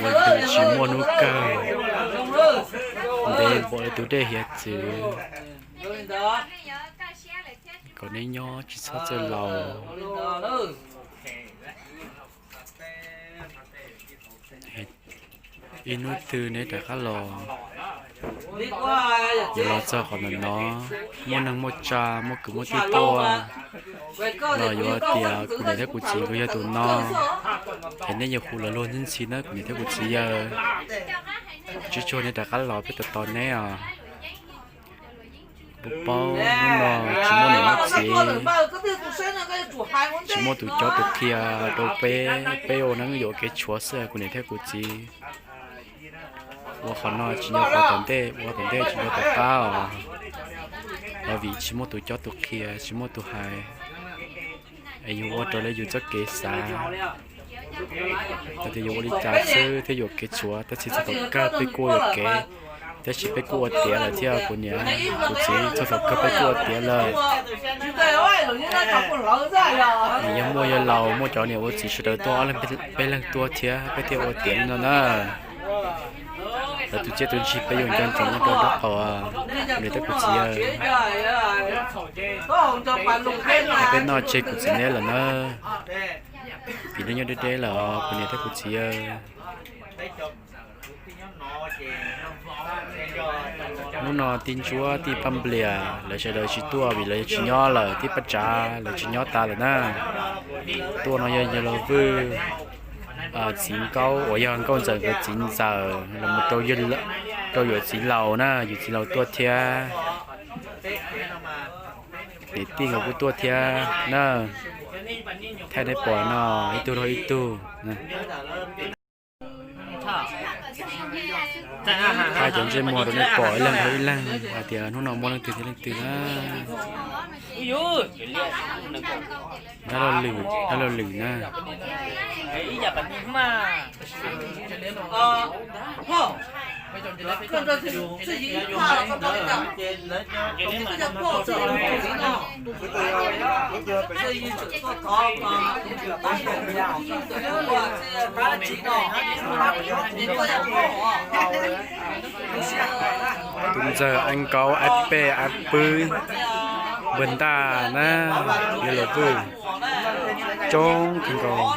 uas nws tsis muaj hnub kawg, ntev npaum li tus dej hiav txwv. Kom neb nyob tsis txhob txawj laus. Ib hnub twg neb rov qab los, yuav los txog qhov ntawm no, muaj neeg muaj tsav muaj kwv muaj tij tuaj los yuav tias kuv niam thiab kuv txiv kuv yog tus no, es neb yuav hu los luag ntxhi ntxhi na kuv niam thiab kuv txiv yawg. Tsis tsuag neb rov qab los peb tos tos neb os. Puas paub hnub no tsis muaj niam muaj txiv, tsis muaj tus coj tus qhia rau peb, peb ua neeb yuam kev tshuav xwb kuv niam thiab kuv txiv. Ua qhov no tsis nco qhov tom ntej, ua tom ntej tsis nco tom qab os. Los vim tsis muaj tus coj tus qhia, tsis muaj tus hais, es yus ua raws li yus txoj kev xav, hais tias yus ua li cas xwb thiaj yuam kev tshuav, tab sis txog thaum kawg peb kuj yuam kev Tab sis peb kuj ua tiav lawm thiab kuv niam kuv txiv, txog thaum kawg peb kuj ua tiav lawm. Yog muaj yawg laus muaj cov niam ua txiv sawv daws tuaj ob leeg peb leeg tuaj thiab peb thiaj ua tiav li no na. Lawv tus txiaj tus ntsig peb yuav nco ntsoov ua rau dab qhaum, kuv niam thiab kuv txiv. Peb noj tseg kuv txiv neb lawm na. Vim nej nyob deb deb lawm os kuv niam thiab kuv txiv. Hnub no tij Ntsuab tij Paj Nplias lawv sawv daws tsis tuaj vim lawv tsis nyob lawm, tij Paj Tsav lawv tsis nyob tas lawm na. Tuaj no yog yawg Los Vwj, txiv Nkaub uas yog Nkauj Ntxawm nkawd txiv ntxawm los mus rau yawm txiv laus na, yawm txiv laus tuaj thiab. Niam tij nkawd kuj tuaj thiab na. Thaij nej pom no, ib tug dhau ib tug. Thaij cov ntsej muag rau nej pom ib leeg dhau ib leeg hais tias hnub no muaj leej twg thiab leej twg na. Dab laug Lwm, dab laug Lwm na. Tus ntxawg Ab Nkaub, Ab Pej, Ab Pwb, npawg Ntaj na, yawg Los Vwj, coob kawg nkaus.